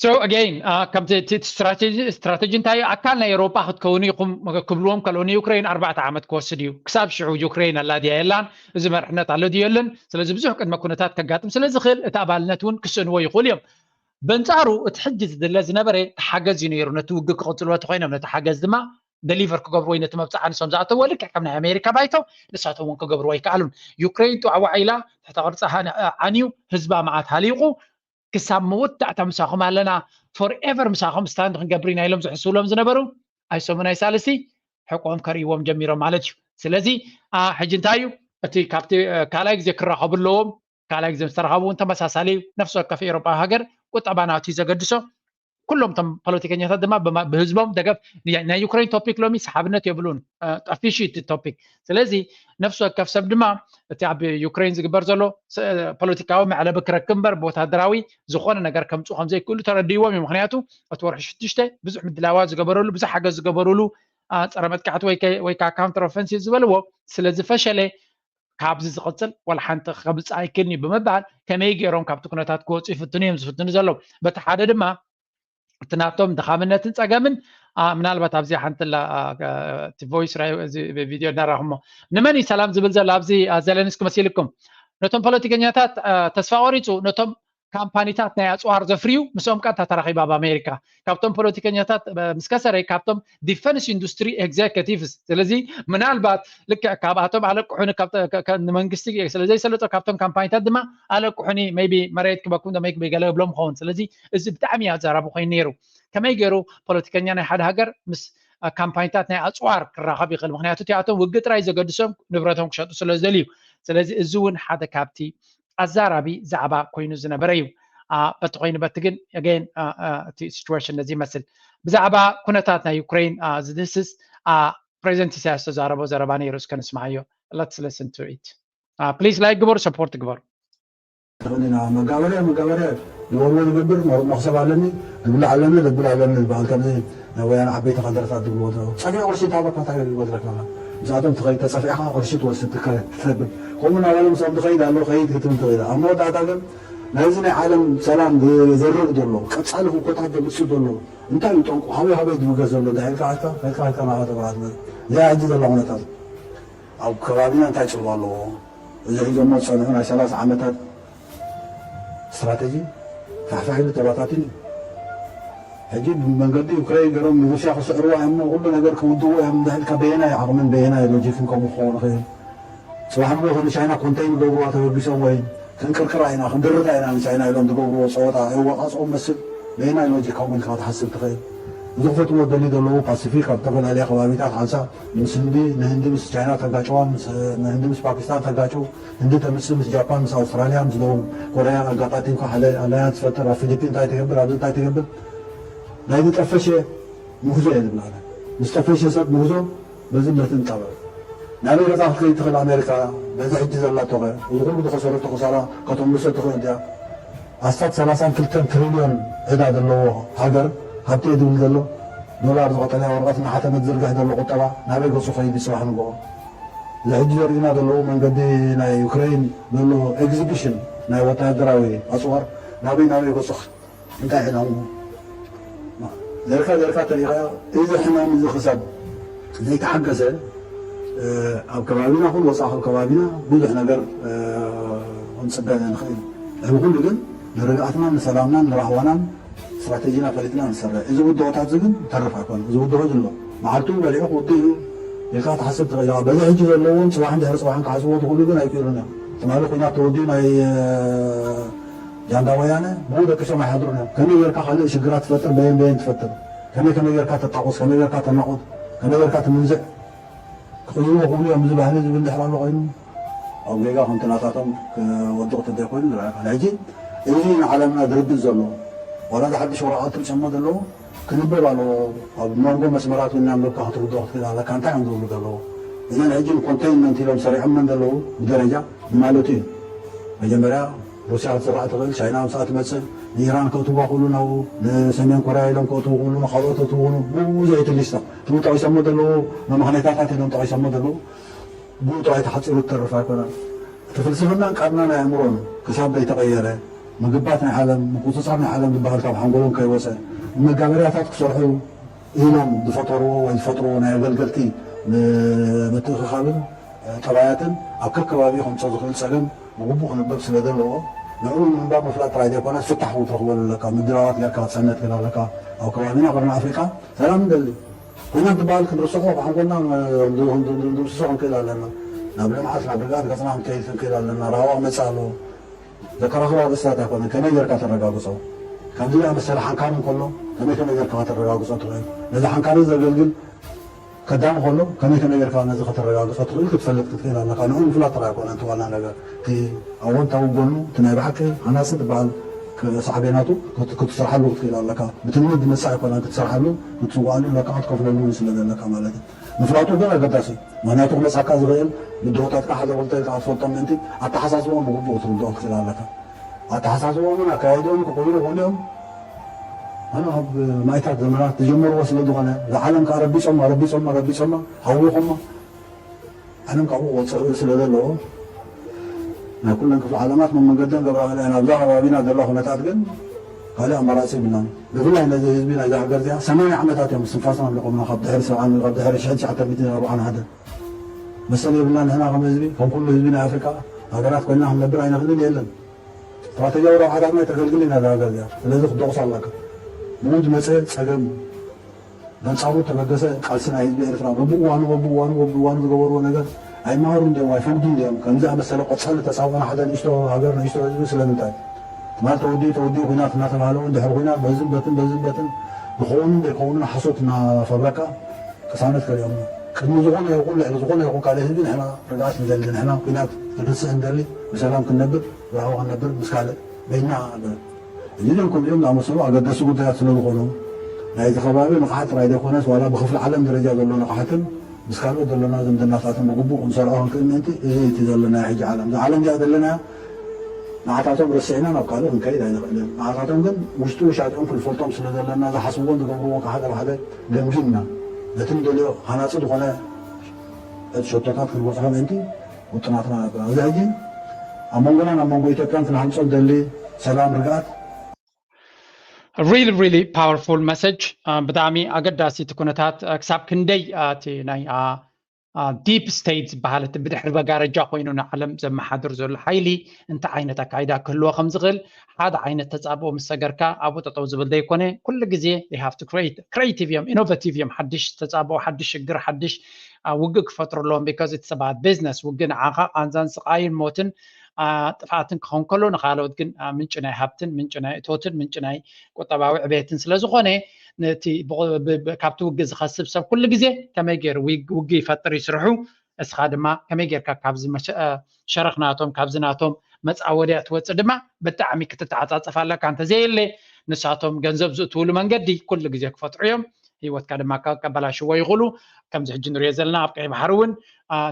So again, ከምቲ ስትራቴጂ እንታይ ኣካል ናይ ኤውሮጳ ክትከውን ኢኹም ክብልዎም ከለዉ ንዩክሬን ኣርባዕተ ዓመት ክወስድ እዩ። ክሳብ ሽዑ ዩክሬን ኣላ ድያ የላን፣ እዚ መርሕነት ኣሎ ድዩ የለን። ስለዚ ብዙሕ ቅድመ ኩነታት ከጋጥም ስለ ዝኽእል እቲ ኣባልነት እውን ክስእንዎ ይኽእሉ እዮም። በንጻሩ እቲ ሕጂ ዝድለ ዝነበረ ሓገዝ እዩ ነይሩ። ነቲ ውግእ ክቕጽልዎ ተኮይኖም ነቲ ሓገዝ ድማ ደሊቨር ክገብርዎ ነቲ መብፅዓ ንሶም ዝኣተዎ ልክዕ ከም ናይ ኣሜሪካ ባይቶ ንሳቶም እውን ክገብርዎ ኣይከኣሉን። ዩክሬን ጥዋዕዋዕ ኢላ ትሕተ ቅርፃ ዓንዩ ህዝባ መዓት ሃሊቑ ክሳብ መወዳእታ ምሳኹም ኣለና፣ ፎርኤቨር ምሳኹም ስታንድ ክንገብር ኢና ኢሎም ዝሕስብሎም ዝነበሩ ኣይሶምን ኣይሳልሲ ሕቆም ከርእይዎም ጀሚሮም ማለት እዩ። ስለዚ ሕጂ እንታይ እዩ እቲ ካብቲ ካልኣይ ግዜ ክራኸቡ ኣለዎም። ካልኣይ ግዜ ዝተራኸቡ እውን ተመሳሳሊ እዩ። ነፍሲ ወከፍ ኤውሮጳዊ ሃገር ቁጠባ ናቱ እዩ ዘገድሶ። ኩሎም እቶም ፖለቲከኛታት ድማ ብህዝቦም ደገፍ ናይ ዩክሬን ቶፒክ ሎሚ ሰሓብነት የብሉን፣ ጠፊሹ እቲ ቶፒክ። ስለዚ ነፍሲ ወከፍ ሰብ ድማ እቲ ኣብ ዩክሬን ዝግበር ዘሎ ፖለቲካዊ መዕለቢ ክረክብ እምበር ብወታደራዊ ዝኾነ ነገር ከምፅኡ ከም ዘይክእሉ ተረድእዎም እዩ። ምክንያቱ እቲ ወርሒ ሽዱሽተ ብዙሕ ምድላዋት ዝገበረሉ ብዙሕ ሓገዝ ዝገበሩሉ ፀረ መጥቃዕቲ ወይ ከዓ ካውንተር ኦፈንሲቭ ዝበልዎ ስለ ዝፈሸለ ካብዚ ዝቕፅል ዋላ ሓንቲ ከምፅእ ኣይክእልን እዩ ብምባል ከመይ ገይሮም ካብቲ ኩነታት ክወፁ ይፍትኑ እዮም ዝፍትኑ ዘለዉ። በቲ ሓደ ድማ እቲ ናቶም ድኻምነትን ፀገምን ምናልባት ኣብዚኣ ሓንቲ ላ እቲ ቮይስ ቪድዮ እናራኹሞ ንመን እዩ ሰላም ዝብል ዘሎ ኣብዚ ዜለንስኪ መሲልኩም ነቶም ፖለቲከኛታት ተስፋ ቆሪፁ ነቶም ካምፓኒታት ናይ ኣፅዋር ዘፍርዩ ምስኦም ቀጥታ ተራኺባ ኣብ ኣሜሪካ ካብቶም ፖለቲከኛታት ምስ ከሰረ ካብቶም ዲፈንስ ኢንዱስትሪ ኤግዜኪቲቭስ ስለዚ ምናልባት ልክዕ ካብኣቶም ኣለቅሑኒ ንመንግስቲ ስለዘይሰለጦ ካብቶም ካምፓኒታት ድማ ኣለቅሑኒ maybe መሬት ክበኩም ዶ maybe ገለ ብሎም ኸውን ስለዚ እዚ ብጣዕሚ ኣዛራቢ ኮይኑ ነይሩ ከመይ ገይሩ ፖለቲከኛ ናይ ሓደ ሃገር ምስ ካምፓኒታት ናይ ኣፅዋር ክራኸብ ይኽእል ምክንያቱ እቲኣቶም ውግእ ጥራይ ዘገድሶም ንብረቶም ክሸጡ ስለ ዝደልዩ ስለዚ እዚ እውን ሓደ ካብቲ ኣዛራቢ ዛዕባ ኮይኑ ዝነበረ እዩ በቲ ኮይኑ በቲ ግን again እቲ situation ነዚ ይመስል ብዛዕባ ኩነታት ናይ ዩክሬን ዝድህስስ ፕሬዚደንት ኢሳያስ ተዛረቦ ዘረባ ነይሩ እስከ ንስማዓዮ let's listen to it ፕሊስ ላይክ ግበሩ፣ ሰፖርት ግበሩ። ተኽእሊና መጋበርያ መጋበርያ ዝበልዎ ንገብር፣ መ- መኽሰብ ኣለኒ፣ ዝብላዕ ኣለኒ፣ ዘብል ኣለኒ ዝበሃል ከምዚ ናይ ወያነ ዓበይቲ ካድረታት ዝብልዎ ዘለዉ። ጸፊዑ ቅርሺ እንተሃበካ እንታይ ይጎድለካ? ምስኣቶም ትኸይድ፣ ተጸፊዕካ ቅርሺ ትወስድ፣ ትከ- ትሰብል። ከምኡ እናበለ ምስኦም ትኸይድ ኣሎ፣ ከይድ ክትብል ትኽእል። ኣብ መወዳእታ ግን ናይዚ ናይ ዓለም ሰላም ዝዘርእ ዘሎ ቀጻሊ ህውከታት ዘምጽእ ዘሎ እንታይ እዩ ጠንቁ? ሃበይ ሃበይ ዝብገስ ዘሎ እንታይ ኢልካ ኢልካ ኢልካ ኢልካ ናኻ ተባሃት። እዚኣ ሕጂ ዘላ ኩነታት ኣብ ከባቢና እንታይ ጽልዋ ኣለዎ? እዚ ሒዞሞ ዝጸንሑ ናይ ሰላሳ ዓመታት ስትራተጂ ፋሕፋሕ ኢሉ ተባታቲኑ እዩ። ሕጂ ብመንገዲ ዩክሬን ገይሮም ንሩስያ ክስዕርዋ እዮም እሞ ኩሉ ነገር ክውድኡ እዮም እንዳልካ በየናይ ዓቕምን በየናይ ሎጂክን ከምኡ ክኸውን ይኽእል? ጽባሕ ንግሆ ከም ቻይና ኮንተይን ገብርዋ ተበጊሶም ወይ ክንቅርቅራ ኢና ክንድርታ ኢና ንቻይና ኢሎም ዝገብርዎ ጸወታ የወቃጽኦም መስል በየናይ ሎጂክ ከምኡ ኢልካ ክትሓስብ ትኽእል? እዚ ክፈትዎ ደልዩ ዘለዉ ፓሲፊክ ኣብ ዝተፈላለያ ከባቢታት ሓንሳብ ምስ ህንዲ ንህንዲ ምስ ቻይና ተጋጭዋ ምስ ንህንዲ ምስ ፓኪስታን ተጋጭው ህንዲ ተምጽእ ምስ ጃፓን ምስ ኣውስትራልያ ምስ ደቡብ ኮርያ ኣጋጣጢምካ ሓደ ኣላያንስ ትፈጥር ኣብ ፊሊፒን እንታይ ትገብር ኣብዚ እንታይ ትገብር ናይዚ ጠፈሸ ምህዞ እየ ዝብላለ ምስ ጠፈሸ ሰብ ምህዞ በዚ ምርት ንጠበብ ናበይ ገጻ ክትከይድ ትኽእል ኣሜሪካ በዚ ሕጂ ዘላቶኸ እዚ ኩሉ ዝኸሰረቶ ክሳራ ከተምልሶ ትኽእል ድያ ኣስታት ሰላሳን ክልተን ትሪልዮን ዕዳ ዘለዎ ሃገር ሃብቲ እየ ዝብል ዘሎ ዶላር ዝቐጠለያ ወረቐት እናሓተመ ዝዝርግሕ ዘሎ ቁጠባ ናበይ ገጹ ከይድ እዩ ጽባሕ ንግሆ እዚ ሕጂ ዘርእዩና ዘለዉ መንገዲ ናይ ዩክሬን ዘሎ ኤግዚቢሽን ናይ ወታደራዊ ኣጽዋር ናበይ ናበይ ገጹ እንታይ ሕማሙ ዘርካ ዘርካ ተሪኻ እዚ ሕማም እዚ ክሳብ ዘይተሓገሰ ኣብ ከባቢና ኩን ወፃእ ካብ ከባቢና ብዙሕ ነገር ክንፅበ ንኽእል ሕዚ ኩሉ ግን ንርግኣትና ንሰላምናን ንራህዋናን ስትራቴጂና ፈሊጥና ንሰርሕ እዚ ውድሆታት እዚ ግን ተርፍ ኣይኮነ እዚ ውድሆ ዝሎ መዓልቱ በሊዑ ክውድእ እዩ ኢልካ ትሓስብ ትኽእል ኢኻ በዚ ሕጂ ዘለውን ፅባሕን ድሕሪ ፅባሕን ክሓስብዎ ትኽእሉ ግን ኣይክእሉን እዮም ትማሊ ኩናት ተወዲኡ ናይ ጃንዳ ወያነ ብኡ ደቂሶም ኣይሓድሩን እዮም ከመይ ጌርካ ካልእ ሽግራት ትፈጥር በየን በየን ትፈጥር ከመይ ከመይ ጌርካ ተጣቑስ ከመይ ጌርካ ተናቑት ከመይ ጌርካ ትምንዝዕ ክቕይርዎ ክብሉ እዮም እዚ ባህሊ ዝብል ድሕር ኣሎ ኮይኑ ኣብ ጌጋ ከምቲ ናታቶም ክወድቕ ተዘይኮይኑ ዝረኣካ ሕጂ እዚ ንዓለምና ድርብት ዘሎ ዋላ ዝሓድሽ ወረቓት ትርጨሞ ዘለዉ ክንበብ ኣለዎ ኣብ መንጎ መስመራት እውን እናንበብካ ክትርድኦ ክትክእል ኣለካ እንታይ እዮም ዝብሉ ዘለዉ እዘን ሕጂ ንኮንቴይንመንት ኢሎም ሰሪዖመን ዘለዉ ብደረጃ ማለቱ እዩ መጀመርያ ሩስያ ክትስራዕ ትኽእል ቻይና ምሳኣ ትመፅእ ንኢራን ከእትዋ ክእሉ ናብኡ ንሰሜን ኮርያ ኢሎም ከእትዉ ክእሉ ንካልኦት እትውኑ ብዙ ኣይትሊስታ ትም ጠቂሶሞ ዘለዉ መምኽነይታታት ኢሎም ጠቂሶሞ ዘለዉ ብኡ ጥራይ ተሓፂሩ ትተርፍ ኣይኮነን እቲ ፍልስፍናን ቃልናን ኣእምሮን ክሳብ ዘይተቐየረ ምግባት ናይ ዓለም ምቁፅፃር ናይ ዓለም ዝበሃል ካብ ሓንጎሎም ከይወፀ መጋበርያታት ክሰርሑ ኢሎም ዝፈጠርዎ ወይ ዝፈጥርዎ ናይ ኣገልገልቲ ምትእኽኻብን ጠባያትን ኣብ ከከባቢኡ ከምፅኦ ዝኽእል ፀገም ብግቡእ ክንበብ ስለ ዘለዎ ንዕኡ ንምንባብ ምፍላጥ ጥራይ ዘይኮነ ፍታሕ እውን ትረኽበሉ ኣለካ ምድላዋት ጌርካ ክትፀንት ክእል ኣለካ ኣብ ከባቢና ቅርኒ ኣፍሪቃ ሰላም ንደሊ ኩናት ዝበሃል ክንርስሖ ብሓንጎልና ንድምስሶ ክንክእል ኣለና ናብ ልምዓት ናብ ርግኣት ገፅና ክንከይድ ክንክእል ኣለና ራህዋ ክመፅእ ኣለዎ ዘከራኽሮ ኣርእስታት ኣይኮነን ከመይ ጌርካ ተረጋግፆ ከምዚ ዝኣመሰለ ሓንካን እንከሎ ከመይ ከመይ ጌርካ ከተረጋግፆ ትኽእል ነዚ ሓንካን ዘገልግል ከዳሚ ከሎ ከመይ ከመይ ጌርካ ነዚ ከተረጋግፆ ትኽእል ክትፈልጥ ክትክእል ኣለካ ንኡ ምፍላጥ ጥራይ ኣይኮነን እቲ ዋና ነገር እቲ ኣወንታዊ ጎኑ እቲ ናይ ብሓቂ ሃናፂ ዝበሃል ሳዕቤናቱ ክትሰርሓሉ ክትክእል ኣለካ ብትምኒት ዝመፅእ ኣይኮነን ክትሰርሓሉ ክትፅዋኣሉ ኣለካ ክትከፍለሉ እውን ስለ ዘለካ ማለት እዩ ምፍላጡ ግን ኣገዳሲ እዩ ምክንያቱ ክመፅኣካ ዝኽእል ብድሆታትካ ሓደ ክልተ ኢልካ ክትፈልጦም ምእንቲ ኣተሓሳስቦም ብግቡእ ክትርድኦ ክትክእል ኣለካ ኣተሓሳስቦምን ኣካየድኦም ክቕይሩ ይኽእሉ እዮም ኣነ ካብ ማይታት ዘመናት ዝጀመርዎ ስለ ዝኾነ ዝዓለም ከዓ ረቢፆማ ረቢፆማ ረቢፆማ ሃዊኾማ ዓለም ካብኡ ክወፅእ ስለ ዘለዎ ናይ ኩለን ክፍለ ዓለማት መመንገደን ገብራ ናብዛ ከባቢና ዘሎ ኩነታት ግን ካልእ ኣማራፂ ይብልናን ብፍላይ ነዚ ህዝቢ ናይዛ ሃገር እዚኣ ሰማንያ ዓመታት እዮም ስንፋሶም ኣምሊቖምና ካብ ድሕሪ ሰብዓን ካብ ድሕሪ ሽሕን ትሽዓተ ሚእትን ኣርብዓን ሓደን መሰል የብልና ንሕና ከም ህዝቢ ከም ኩሉ ህዝቢ ናይ ኣፍሪቃ ሃገራት ኮይንና ክንነብር ኣይንኽእልን የለን ስትራተጂያዊ ረብሓታትና ኣይተገልግል ኢና እዛ ሃገር እዚኣ ስለዚ ክትደቑስ ኣለካ ብኡ ዝመፀ ፀገም በንጻሩ ተበገሰ ቃልሲ ናይ ህዝቢ ኤርትራ በብእዋኑ በብእዋኑ በብእዋኑ ዝገበርዎ ነገር ኣይመሃሩ እንዲዮም ኣይፈንዱ እንዲዮም ከምዚ ኣመሰለ ቆጻሊ ተጻወና ሓደ ንእሽቶ ሃገር ንእሽቶ ህዝቢ ስለምንታይ ትማል ተወዲኡ ተወዲኡ ኩናት እናተባህለ እውን ድሕሪ ኩናት በዝን በትን በዝን በትን ዝኸውንን ዘይከውንን ሓሶት እናፈብረካ ቅሳነት ከሊኦም ቅድሚ ዝኾነ ይኹን ልዕሊ ዝኾነ ይኹን ካልእ ህዝቢ ንሕና ርግኣት ንደሊ ንሕና ኩናት ክንርስዕ ንደሊ ብሰላም ክንነብር ብራህዋ ክንነብር ምስ ካልእ በይና ነበር እዚ ዞም ከምዚኦም ዝኣመሰሉ ኣገደስቲ ጉዳያት ስለ ዝኾኑ ናይቲ ከባቢ ንቕሓት ጥራይ ዘይኮነስ ዋላ ብክፍሊ ዓለም ደረጃ ዘሎ ንቕሓትን ምስ ካልኦት ዘለና ዝምድናታትን ብግቡእ ክንሰርዖ ክንክእል ምእንቲ፣ እዚ እቲ ዘለና ሕጂ ዓለም፣ እዛ ዓለም እዚኣ ዘለና ንዓታቶም ረሲዕና ናብ ካልእ ክንከይድ ኣይንኽእልን። ንዓታቶም ግን ውሽጡ ውሻጢኦም ክንፈልጦም ስለ ዘለና፣ ዝሓስብዎን ዝገብርዎ ካብ ሓደ ብሓደ ገምጊምና፣ ነቲ ንደልዮ ሃናጺ ዝኾነ ሸቶታት ክንበጽሖ ምእንቲ ውጥናትና ነበር። እዚ ሕጂ ኣብ መንጎናን ኣብ መንጎ ኢትዮጵያን ክንሃንጾ ንደሊ ሰላም፣ ርግኣት፣ really really powerful message። ብጣዕሚ ኣገዳሲ እቲ ኩነታት ክሳብ ክንደይ እቲ ናይ deep state ዝበሃል እቲ ብድሕሪ መጋረጃ ኮይኑ ንዓለም ዘመሓድር ዘሎ ሓይሊ እንታይ ዓይነት ኣካይዳ ክህልዎ ከም ዝኽእል ሓደ ዓይነት ተፃብኦ ምስ ሰገርካ ኣብኡ ጠጠው ዝብል ዘይኮነ ኩሉ ግዜ they have to create creative እዮም፣ innovative እዮም። ሓድሽ ተፃብኦ፣ ሓድሽ ሽግር፣ ሓድሽ ውግእ ክፈጥሩ ኣለዎም። Because it's about business። ውግእ ንዓኻ ቃንዛን ስቃይን ሞትን ጥፍኣትን ክኸውን ከሎ ንካልኦት ግን ምንጪ ናይ ሃብትን ምንጪ ናይ እቶትን ምንጪ ናይ ቁጠባዊ ዕቤትን ስለዝኾነ ነቲ ካብቲ ውግእ ዝኸስብ ሰብ ኩሉ ግዜ ከመይ ገይሩ ውግእ ይፈጥር ይስርሑ፣ እስኻ ድማ ከመይ ጌርካ ካብዚ ሸረኽ ናቶም ካብዚ ናቶም መፃወድያ ትወፅእ ድማ ብጣዕሚ ክትተዓፃፀፍ ኣለካ። እንተዘየለ ንሳቶም ገንዘብ ዝእትውሉ መንገዲ ኩሉ ግዜ ክፈጥሩ እዮም። ህይወትካ ድማ ከበላሽዎ ይኽእሉ። ከምዚ ሕጂ ንሪኦ ዘለና ኣብ ቀይ ባሕሪ እውን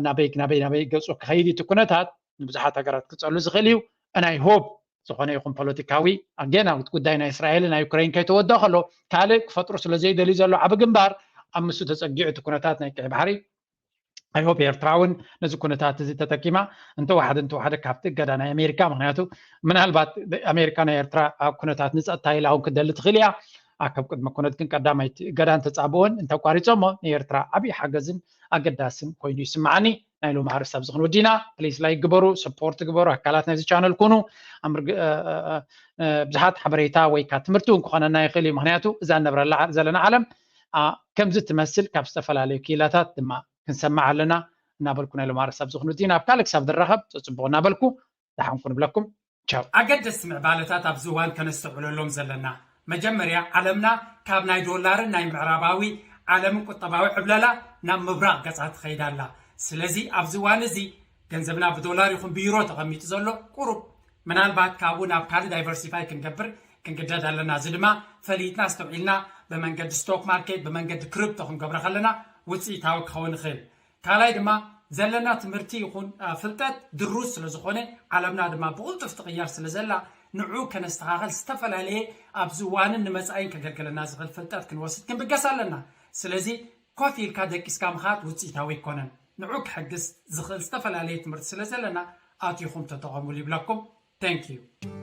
ናበይ ናበይ ናበይ ገፁ ክኸይድ እቲ ኩነታት ንብዙሓት ሃገራት ክፀሉ ዝኽእል እዩ። And I hope ዝኾነ ይኹን ፖለቲካዊ ኣገናዊት ጉዳይ ናይ እስራኤልን ናይ ዩክሬን ከይተወደኦ ከሎ ካልእ ክፈጥሩ ስለ ዘይደልዩ ዘሎ ዓቢ ግንባር ኣብ ምስኡ ተፀጊዑ እቲ ኩነታት ናይ ቀይ ባሕሪ I hope ኤርትራ እውን ነዚ ኩነታት እዚ ተጠቂማ እንተወሓደ እንተወሓደ ካብቲ እገዳ ናይ ኣሜሪካ ምክንያቱ ምናልባት ኣሜሪካ ናይ ኤርትራ ኣብ ኩነታት ንፀጥታ ኢላ እውን ክትደሊ ትኽእል እያ። ኣከብ ቅድመ ኩነት ግን ቀዳማይቲ እገዳን ተፃብኦን እንተቋሪፆሞ ንኤርትራ ዓብዪ ሓገዝን ኣገዳስን ኮይኑ ይስምዓኒ። ናይ ሎም ኣርእስቲ ኣብዚ ክንወዲና please like ግበሩ፣ support ግበሩ፣ ኣካላት ናይዚ channel ኩኑ። ብዙሓት ሓበሬታ ወይ ካ ትምህርቲ እውን ክኾነና ይኽእል እዩ። ምክንያቱ እዛ ንነብረላ ዘለና ዓለም ከምዚ ትመስል ካብ ዝተፈላለዩ ክኢላታት ድማ ክንሰምዕ ኣለና እናበልኩ ናይ ሎም ኣርእስቲ ኣብዚ ክንወዲና። ኣብ ካልእ ክሳብ ንራኸብ ፅፅቡቕ እናበልኩ ደሓንኩ ንብለኩም። ቻው። ኣገደስቲ ምዕባለታት ኣብዚ እዋን ከነስተውዕለሎም ዘለና፣ መጀመርያ ዓለምና ካብ ናይ ዶላርን ናይ ምዕራባዊ ዓለምን ቁጠባዊ ዕብለላ ናብ ምብራቕ ገጻ ትኸይድ ኣላ። ስለዚ ኣብዚ እዋን እዚ ገንዘብና ብዶላር ይኹን ብዩሮ ተቐሚጡ ዘሎ ቁሩብ ምናልባት ካብኡ ናብ ካልእ diversify ክንገብር ክንግደድ ኣለና። እዚ ድማ ፈሊጥና ኣስተውዒልና ብመንገዲ stock market ብመንገዲ crypto ክንገብሮ ከለና ውፅኢታዊ ክኸውን ይኽእል። ካልኣይ ድማ ዘለና ትምህርቲ ይኹን ፍልጠት ድሩት ስለዝኾነ ዓለምና ድማ ብቕልጡፍ ትቕየር ስለዘላ ንዑ ከነስተኻኸል ዝተፈላለየ ኣብዚ እዋንን ንመፃኢን ከገልግለና ዝኽእል ፍልጠት ክንወስድ ክንብገስ ኣለና። ስለዚ ኮፍ ኢልካ ደቂስካ ምኻድ ውፅኢታዊ ኣይኮነን። ንዑ ክሕግዝ ዝኽእል ዝተፈላለየ ትምህርቲ ስለዘለና ኣቲኹም ተጠቐሙሉ ይብለኩም። Thank you።